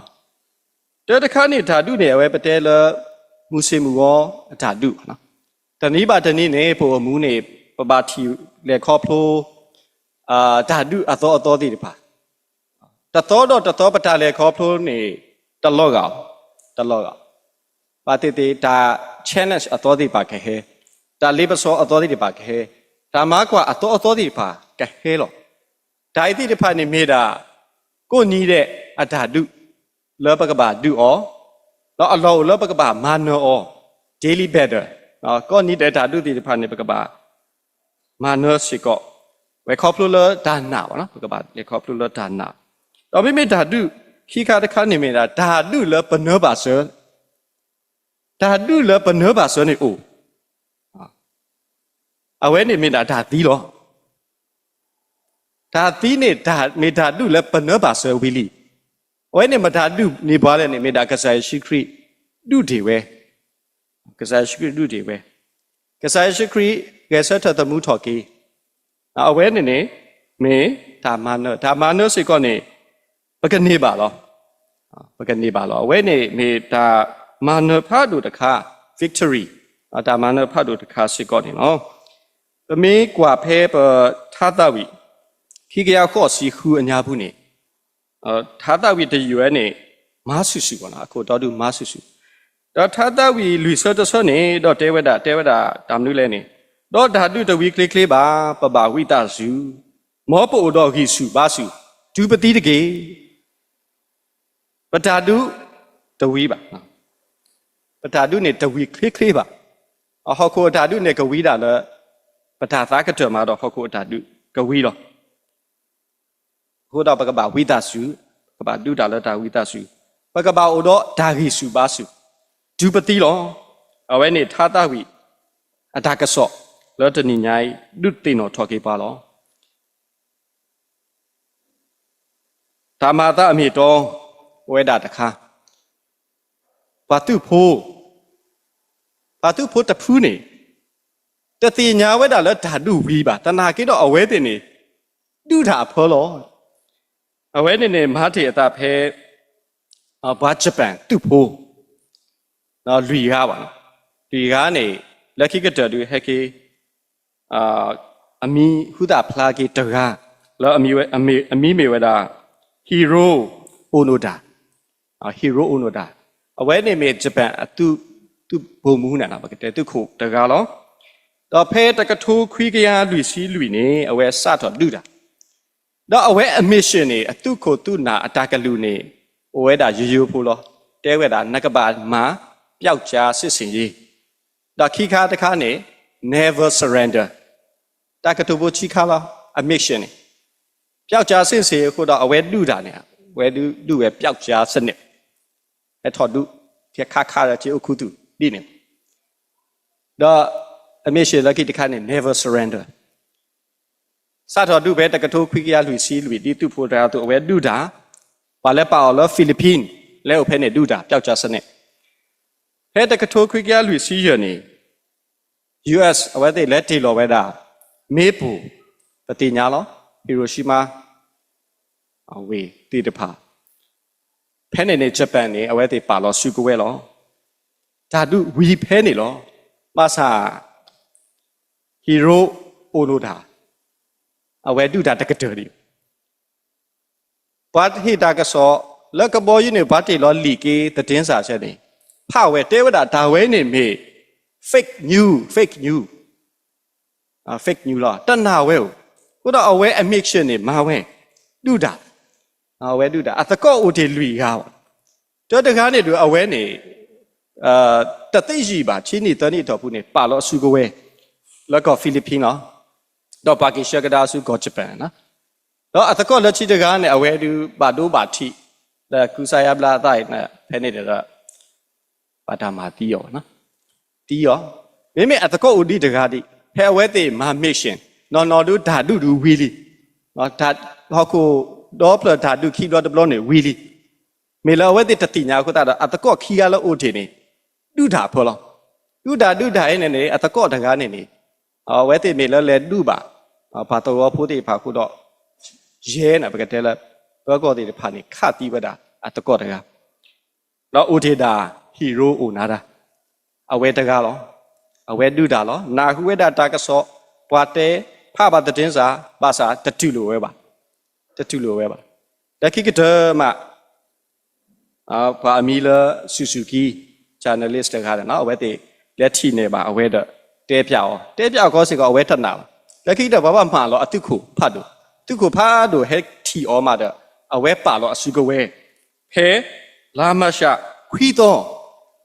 တၢတခါန့ၣ် တၢ်ဒုးန့ၣ် အဝဲပတဲလၢ မုၢ်ဆ့ၣ်မုၢ်ဂီၤအတၢ်ဒုး, တနံၤဘၣ်တနံၤန့ၣ် ပအိၣ်မူန့ၣ် ပဘၣ်ထံၣ်လဲၤခီဖျိ တၢ်ဒုးအသီအသီသ့ၣ်တဖၣ်, တသီဒီးတသီပတၢ်လဲၤခီဖျိန့ၣ် တလီၤဂာ်, တလီၤဂာ်, ဘၣ်သ့ၣ်သ့ၣ်တၢ် challenge အသီသ့ၣ်တဖၣ်ကဟဲ, တၢ်လ့ပစီအသီသ့ၣ်တဖၣ်ကဟဲ, တၢ်မၤကွၢ်အသီအသီသ့ၣ်တဖၣ်ကဟဲလီၤ. တၢ်အံၤသ့ၣ်တဖၣ်န့ၣ်မ့ၢ်ဒၣ် ကိးနံၤဒဲးအတၢ်ဒုး လၢပကဘၣ်ဒုးအီၤ, ဒီးအလီၢ်အိၣ်လၢပကဘၣ်မၤနၢၤအီၤ, daily battle, ကိးနံၤဒဲးတၢ်ဒုးသ့ၣ်တဖၣ်န့ၣ် ပကဘၣ် မၤနၢၤစ့ၢ်ကီး, ဝဲခီဖျိလၢတၢ်နာ်ဘၣ်, ပကဘၣ်လဲၤခီဖျိလၢတၢ်နာ်, ဒီးမ့မ့ၢ်တၢ်ဒုးခံခါတခါန့ၣ်မ့ၢ်ဒၣ် တၢ်ဒုးလၢပနၢၤဘၣ်စၢၤ, တၢ်ဒုးလၢပနၢၤဘၣ်စၢၤန့ၣ်အိၣ်, အဝဲန့ၣ်မ့ၢ်ဒၣ်တၢ်သံလီၤ. တၢ်သံန့ၣ် မ့ၢ်တၢ်ဒုးလၢပနၢၤဘၣ်စၢၤဝံၤလံ. အဝဲန့ၣ်မတၤဒုးန့ၢ်ပှၤလဲၣ်န့ၣ် မ့ၢ်ဒၣ်ကစၢ်ယ့ၣ်ၡူးခရံာ်ဒုးတ့ၢ်ဝဲ, ကစၢ်ယ့ၣ်ၡူးခရံာ်ဒုးတ့ၢ်ဝဲ, ကစၢ်ယ့ၣ်ၡူးခရံာ်ဂဲၤဆၢထၢၣ်သမူထီၣ်က့ၤ, အဝဲန့ၣ်န့ၣ် မ့ၢ် တၢ်မၤနၢၤ, တၢ်မၤနၢၤစ့ၢ်ကီးန့ၣ် ပကန့ၢ်ဘၣ်လီၤ. ပကန့ၢ်ဘၣ်လီၤ. အဝဲန့ၣ်မ့ၢ်တၢ်မၤနၢၤဖးဒိၣ်တခါ, victory, တၢ်မၤနၢၤဖးဒိၣ်တခါစ့ၢ်ကီးန့ၣ်လီၤ. ပမ့ၢ်ကွၢ်ဖဲပထါသးဝံၣ် ခံကယၤဃိးဆံဃုအညါပူၤန့ၣ် ထါသးဝံၣ်တယုၢ်ဝဲန့ၣ် မၤဆူၣ်ဆူၣ်ဘၣ်နီၤ, အခိၣ်တီဒုးမၤဆူၣ်ဆူၣ်, ဒီးထါသးဝံၣ်လွံၢ်ဆၢတဆၢန့ၣ် ဒီးတဲဝဲဒၣ်, တဲဝဲဒၣ်တၢ်မနုၤလဲၣ်န့ၣ်, ဒီးတၢ်ဒုးတဝံၤချ့ချ့ဘၣ်, ပဘၣ်ဝံသးစူၤ, မ်ပအိၣ်ဒီးဂံၢ်ဆူၣ်ဘါဆူၣ်, တုၤပသံတက့ၢ်. ပတၢ်ဒုးတဝံၤဘၣ်, ပတၢ်ဒုးန့ၣ်တဝံၤချ့ချ့ဘၣ်, ဟီၣ်ခိၣ်အတၢ်ဒုးန့ၣ်ကဝံၤဒၣ်လၢ ပတၢ်သးကတၢၢ်မးဒီးဟီၣ်ခိၣ်အတၢ်ဒုးကဝံၤလီၤ. အဃိဒီးပကဘၣ်ဝံသးစူၤ, ပကဘၣ်ဒုးတၢ်လၢတၢ်ဝံသးစူၤ, ပကဘၣ်အိၣ်ဒီးတၢ်ဂံၢ်ဆူၣ်ဘါဆူၣ်, တုၤပသံလီၤ. အဝဲန့ၣ်ထါသးဝံၣ်အတၢ်ကစီၣ်လၢတနံၤညါအံၤ ဒုးသ့ၣ်နီၣ်ထီၣ်က့ၤပှၤလီၤ. တၢ်မၤအသးအမ့ၢ်အတီ အိၣ်ဝဲဒၣ်တခါ, ပှၤသုးဖိ, ပှၤသုးဖိတဖုန့ၣ် တသ့ၣ်ညါဝဲဒၣ်လၢတၢ်ဒုးဝံၤဘၣ်, သနာ်က့ဒီးအဝဲသ့ၣ်န့ၣ် ဒုးတၢ်အဖၢလီၤ. အဝဲန့ၣ်န့ၣ် မၤတ့ၢ်အသးဖဲ ပှၤ Japan သုးဖိ လွံၢ်ဂၤဘၣ်, လွံၢ်ဂၤန့ၣ် လၢခံကတၢၢ်ဒုးဟဲက့ၤ အမံၤဟူသၣ်ဖျါက့ၤတဂၤ လၢအမံၤမ့ၢ်ဝဲဒၣ် Hiroo Onoda, Hiroo Onoda, အဝဲန့ၣ်မ့ၢ် Japan အသုး, သုး ဗိုလ်မှူး န့ၣ် ပကတဲသုးခိၣ်တဂၤလီၤ. ဒီးဖဲတကထိခွံကယၤလွံၢ်ဆံလွံၢ်န့ၣ် အဝဲစးထီၣ်ဒုးတၢ် ဒီးအဝဲအ mission န့ၣ် အသုးခိၣ်သုးနၢ်အတၢ်ကလုၢ်န့ၣ် အိၣ်ဝဲဒၣ်ယိယိဖိလီၤ. တဲဝဲဒၣ် နကဘၣ်မၤ ပျောက်ကျားစစ်ဆင်ရေး, ဒီးခံခါတခါန့ၣ် never surrender, တၢ်ကတိၤဖိခံခါလီၤ. အ mission န့ၣ် ပျောက်ကျားစစ်ဆင်ရေး အဃိဒီးအဝဲဒုးတၢ်န့ၣ် အဝဲဒုးဒုးဝဲ ပျောက်ကျားစနစ်, ဟဲထီၣ်ဒုး ခါခါဒီးက့ၤအိၣ်ခူသူၣ်ဒ်န့ၣ် ဒီးအ mission လၢခံတခါန့ၣ် never surrender, စးထီၣ်ဒုးဖဲတကထိခွံကယၤလွံၢ်ဆံလွံၢ် ဒ်သုးဖိတဂၤအသိး အဝဲဒုးတၢ်, ပှၤလၢပာ်အီၤလၢ Philippine လဲၤအိၣ်ဖဲန့ၣ်ဒုးတၢ် ပျောက်ကျားစနစ်, ဖဲတကထိခွံကယၤလွံၢ်ဆံယဲၢ်န့ၣ် US အဝဲသ့ၣ်လဲၤတ့ၢ်လီၤဝဲဒၣ် မ့ၣ်ပိၢ်, ပသ့ၣ်ညါလီၤ, Hiroshima ဝ့ၢ်သ့ၣ်တဖၣ်, ဖဲန့ၣ်န့ၣ် Japan န့ၣ် အဝဲသ့ၣ်ပာ်လီၤစုကဝဲၤလီၤ. တၢ်ဒုးဝံၤဖဲန့ၣ်လီၤ. ဘၣ်ဆၣ် Hiroo Onoda အဝဲဒုးတၢ်တကတၢၢ်ဒံး, ပှၤဟ့ၣ်တၢ်ကစီၣ်လၢကဘီယူၤန့ၣ် ပှၤတ့ၢ်လီၤလံာ်က့ၤ သတင်းစာဆဲန့ၣ် ဖးဝဲတဲဝဲဒၣ် တၢ်ဝဲန့ၣ်မ့ၢ် fake news, fake news, fake news လီၤ, တနာ်ဝဲဧိၤ, အဃိဒီးအဝဲအ mission န့ၣ် မၤဝဲ ဒုးတၢ်, အဝဲဒုးတၢ် အသကိးအိၣ်တ့ၢ်လွံၢ်ဂၤဘၣ်, တၢတဂၤန့ၣ်ဒုး အဝဲန့ၣ် တသ့ယံာ်ဘၣ် ဆံနံၣ်သၢနံၣ်အတီၢ်ပူၤန့ၣ် ပာ်လီၤအစုကဝဲၤ လၢကီၢ် Philippine လီၤ, ဒီးပှၤက့ၤဆှၢကဒါဆူကီၢ် Japan န့ၣ်လီၤ. ဒီးအသကိးလၢခံတဂၤန့ၣ် အဝဲဒုးဘၣ်ဒိဘၣ်ထံး လၢကူစါယါဘျါအသးအံၤ ဖဲန့ၣ်ဒီး ဘၣ်တၢ်မၤသံအီၤ, သံအီၤ, မ့မ့ၢ်အသကိးအိၣ်ဒံးတဂၤဒံး ဖဲအဝဲသ့ၣ်မၤ mission နီၢ်နီၢ်ဒုးတၢ်ဒုးဒုးဝံၤလံ, ဟီၣ်ခိၣ်ဒီဖျၢၣ်တၢ်ဒုးခံဘျီတဘျီန့ၣ်ဝံၤလံ, မ့ၢ်လၢအဝဲသ့ၣ်တသ့ၣ်ညါအဃိသတးဒီး အသကိးခံဂၤလၢအိၣ်တ့ၢ်န့ၣ် ဒုးတၢ်အဖၢလီၤ. ဒုးတၢ်ဒုးတၢ်အံၤန့ၣ်န့ၣ် အသကိးတဂၤန့ၣ်န့ၣ် အဝဲသ့ၣ်မ့ၢ်လၢလဲၤဒုးဘၣ် ပှၤသဝီဖိသ့ၣ်တဖၣ်အဃိဒီး ယဲၢ်န့ၣ် ပကတဲလၢ ပၢၤကီၢ်သ့ၣ်တဖၣ်န့ၣ် ခးသံဝဲဒၣ်အသကိးတဂၤ ဒီးအိၣ်တ့ၢ်ဒၣ် Hiroo Onoda အဝဲတဂၤလီၤ. အဝဲဒုးတၢ်လီၤ. နၢ်ဟူဝဲဒၣ်တၢ်ကစီၣ် ပှၤတဲ ဖးဘၣ် သတင်းစာ ဘၣ်ဆၣ် တတူၢ်လိာ်ဝဲဘၣ်, တတူၢ်လိာ်ဝဲဘၣ်. လၢခံကတၢၢ်မး ပှၤအမံၤလၢ Suzuki, journalist တဂၤန့ၣ်လီၤ. အဝဲသ့ၣ်လဲၤထံၣ်န့ၢ်ဘၣ်အဝဲဒီး တဲဖျါအီၤ, တဲဖျါအီၤခီစ့ၢ်ကီး အဝဲတနာ်ဘၣ်. လၢခံကတၢၢ် ပှၤဘၣ်မၤလီၤအသုးခိၣ်ဖးဒိၣ်, သုးခိၣ်ဖးဒိၣ်ဟဲထံၣ်အီၤမးဒီး အဝဲပာ်လီၤအစုကဝဲၤ ဖဲ လါမၢ်ၡး ခွံသီ,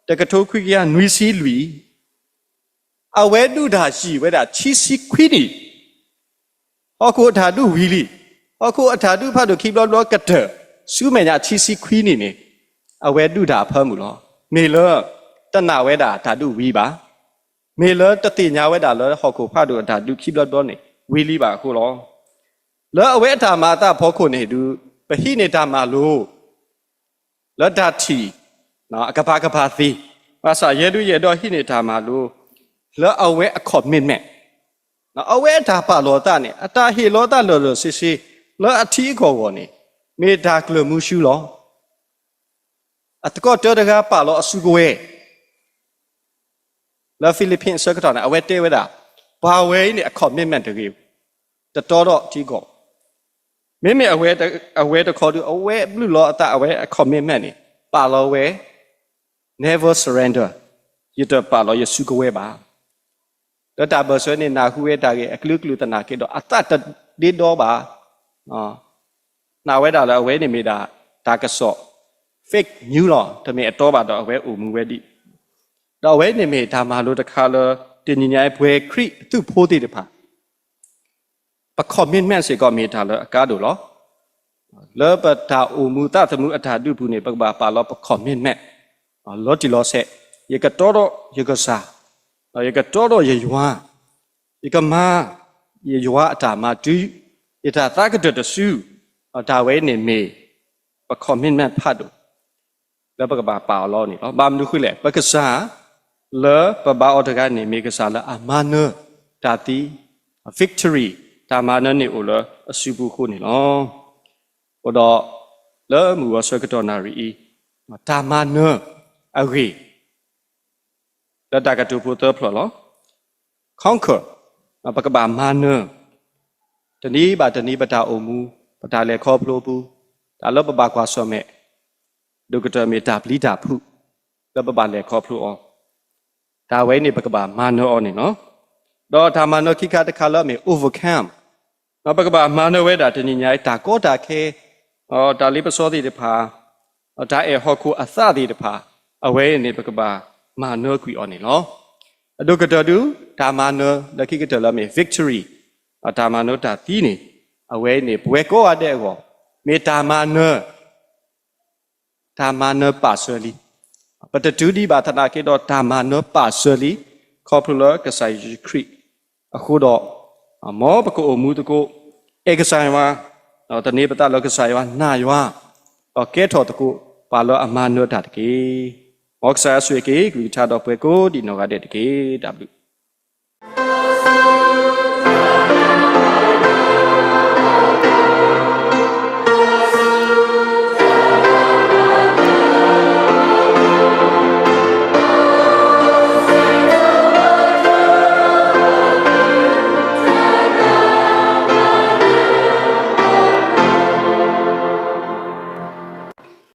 တကထိခွံကယၤနွံဆံလွံၢ်, အဝဲဒုးတၢ်ယံာ်ဝဲဒၣ် ခံဆံခွံနံၣ်, ဟီၣ်ခိၣ်အတၢ်ဒုးဝံၤလံ. ဟီၣ်ခိၣ်အတၢ်ဒုးဖးဒိၣ်ခံဘျီတဘျီကတၢၢ် ဆူမဲာ်ညါ ခံဆံခွံနံၣ်န့ၣ် အဝဲဒုးတၢ်အဖၢမုၢ်လီၤ. မ့ၢ်လၢ တနာ်ဝဲဒၣ်တၢ်ဒုးဝံၤဘၣ်, မ့ၢ်လၢတသ့ၣ်ညါဝဲဒၣ်လၢဟီၣ်ခိၣ်ဖးဒိၣ်အတၢ်ဒုးခံဘျီတဘျီန့ၣ် ဝံၤလံဘၣ်အဃိလီၤ. လၢအဝဲအတၢ်မၤအသးအဖီခိၣ်န့ၣ်ဒုး ပဟံးန့ၢ်တၢ်မၤလိ လၢတၢ်ထံၣ် အကပၤကပၤသ့, ဘၣ်ဆၣ်ယဲဒုးယအဲၣ်ဒိးဟံးန့ၢ်တၢ်မၤလိ လၢအဝဲအ commitment, အဝဲအတၢ်ပာ်လီၤအသးန့ၣ် အတၢ်ဟ့ၣ်လီၤအသးလၢာ်လၢာ်ဆ့ဆ့ လၢအထံအကီၢ်အဂီၢ်န့ၣ် မ့ၢ်တၢ်ကျၢၢ်မူဆူလီၤ. အသကိးတၢတဂၤပာ်လီၤအစုကဝဲၤ လၢ Philippines အဆၢကတီၢ်န့ၣ် အဝဲတဲဝဲဒၣ် ပှၤဝဲအံၤန့ၣ် အ commitment တဂ့ၤ, တတီဒီးထံကီၢ်, မ့မ့ၢ်အဝဲတခီဒုး အဝဲဘျုးလီၤအသး အဝဲအ commitment န့ၣ် ပာ်လီၤဝဲ never surrender, ယတပာ်လီၤယစုကဝဲၤဘၣ်. လၢတၢ်ဘၢၣ်စၢၤန့ၣ် နၢ်ဟူဝဲတၢ်ဂ့ၢ်အကလုာ်ကလုာ်သနာ်က့ဒီး အသးတဒ့ဒီဘၣ်. နာ်ဝဲဒၣ်လၢအဝဲန့ၣ်မ့ၢ်ဒၣ်တၢ်ကစီၣ် fake news လီၤ. တမ့ၢ်အတီဘၣ်ဒီးအဝဲအိၣ်မူဝဲဒ်အံၤ, ဒီးအဝဲန့ၣ်မ့ၢ်တၢ်မၤလိတခါလၢ တနံၤညါအံၤ ပှၤခရံာ်အသုးဖိသ့ၣ်တဖၣ် ပ commitment စ့ၢ်ကီးမ့ၢ်တၢ်လၢအကါဒိၣ်လီၤ. လၢပတၢ်အိၣ်မူသးသမူအတၢ်ဒုးပူၤန့ၣ် ပကဘၣ်ပာ်လီၤပ commitment လီၤတံၢ်လီၤဆဲး, ယကတီဒီးယကစၢ်, ဒီးယကတီဒီးယယွၤ, ယကမၤယယွၤအတၢ်မၤတုၤ, ယတၢ်သးကတၢၢ်တစု, ဒီးတၢ်ဝဲအံၤန့ၣ်မ့ၢ်ပ commitment ဖးဒိၣ် လၢပကဘၣ်ပာ်အီၤလီၤန့ၣ်လီၤ. ဘၣ်မနုၤဃိလဲၣ်, ပကစၢ်လၢပဘါအီၤတဂၤန့ၣ် မ့ၢ်ကစၢ်လၢအမၤနၢၤတၢ်သံ, victory, တၢ်မၤနၢၤန့ၣ်အိၣ်လၢအစုပူၤအဃိန့ၣ်လီၤ. အဃိဒီး လၢမုၢ်ဂီၤဆၢကတီၢ်နၣ်ရံၣ်အံၤ, တၢ်မၤနၢၤအဂ့ၢ် လၢတၢ်ကတိၤဖိသၢဖျၢၣ်လီၤ. Conquer, ပကဘၣ်မၤနၢၤ တနံၤဘၣ်တနံၤပတၢ်အိၣ်မူ, ပတၢ်လဲၤခီဖျိပူၤ, တၢ်လၢပဘၣ်ကွၢ်ဆၢၣ်မဲာ်, ဒိၣ်ကတၢၢ်မ့ၢ်တၢ်ပျံၤတၢ်ဖုး လၢပဘၣ်လဲၤခီဖျိအီၤ, တၢ်ဝဲအံၤန့ၣ် ပကဘၣ်မၤနၢၤအီၤန့ၣ်လီၤ. ဒီးတၢ်မၤနၢၤခံခါတခါလၢအမ့ၢ် overcome, ဒီးပကဘၣ်မၤနၢၤဝဲဒၣ်တနံၤညါအံၤ တၢ်ကီတၢ်ခဲ, တၢ်လ့ပစီသ့ၣ်တဖၣ်, တၢ်အဲၣ်ဟီၣ်ခိၣ်အသးသ့ၣ်တဖၣ်, အဝဲအံၤန့ၣ် ပကဘၣ်မၤနၢၤကွံာ်အီၤန့ၣ်လီၤ. အဒိၣ်ကတၢၢ်ဒုး တၢ်မၤနၢၤလၢခံကတၢၢ်လၢအမ့ၢ် victory, တၢ်မၤနၢၤတၢ်သံန့ၣ်, အဝဲအံၤန့ၣ် ပဝဲကိးဂၤဒဲးအဂီၢ် မ့ၢ်တၢ်မၤနၢၤ တၢ်မၤနၢၤပာ်စၢၤလံ. ပတတုၤဒံးဘၣ်သနာ်က့ဒီး တၢ်မၤနၢၤပာ်စၢၤလံ, ခီဖျိလၢကစၢ်ယ့ၣ်ၡူးခရံာ်အဃိဒီး, မ်ပကအိၣ်မူသကိး, အဲၣ်ကစၢ်ယွၤ, ဒီးသန့ၤပသးလၢကစၢ်ယွၤ, နာ်ယွၤ, ဒီးကဲထီၣ်သကိး ပှၤလၢအမၤနၢၤတၢ်တက့ၢ်. မ်ကစၢ်ယွၤဆိၣ်ဂ့ၤက့ၤ ကလုၢ်ကထါဒီးပှၤကိးဒံးနီၢ်ဂၤဒဲးတက့ၢ်. တၢ်ဘျုး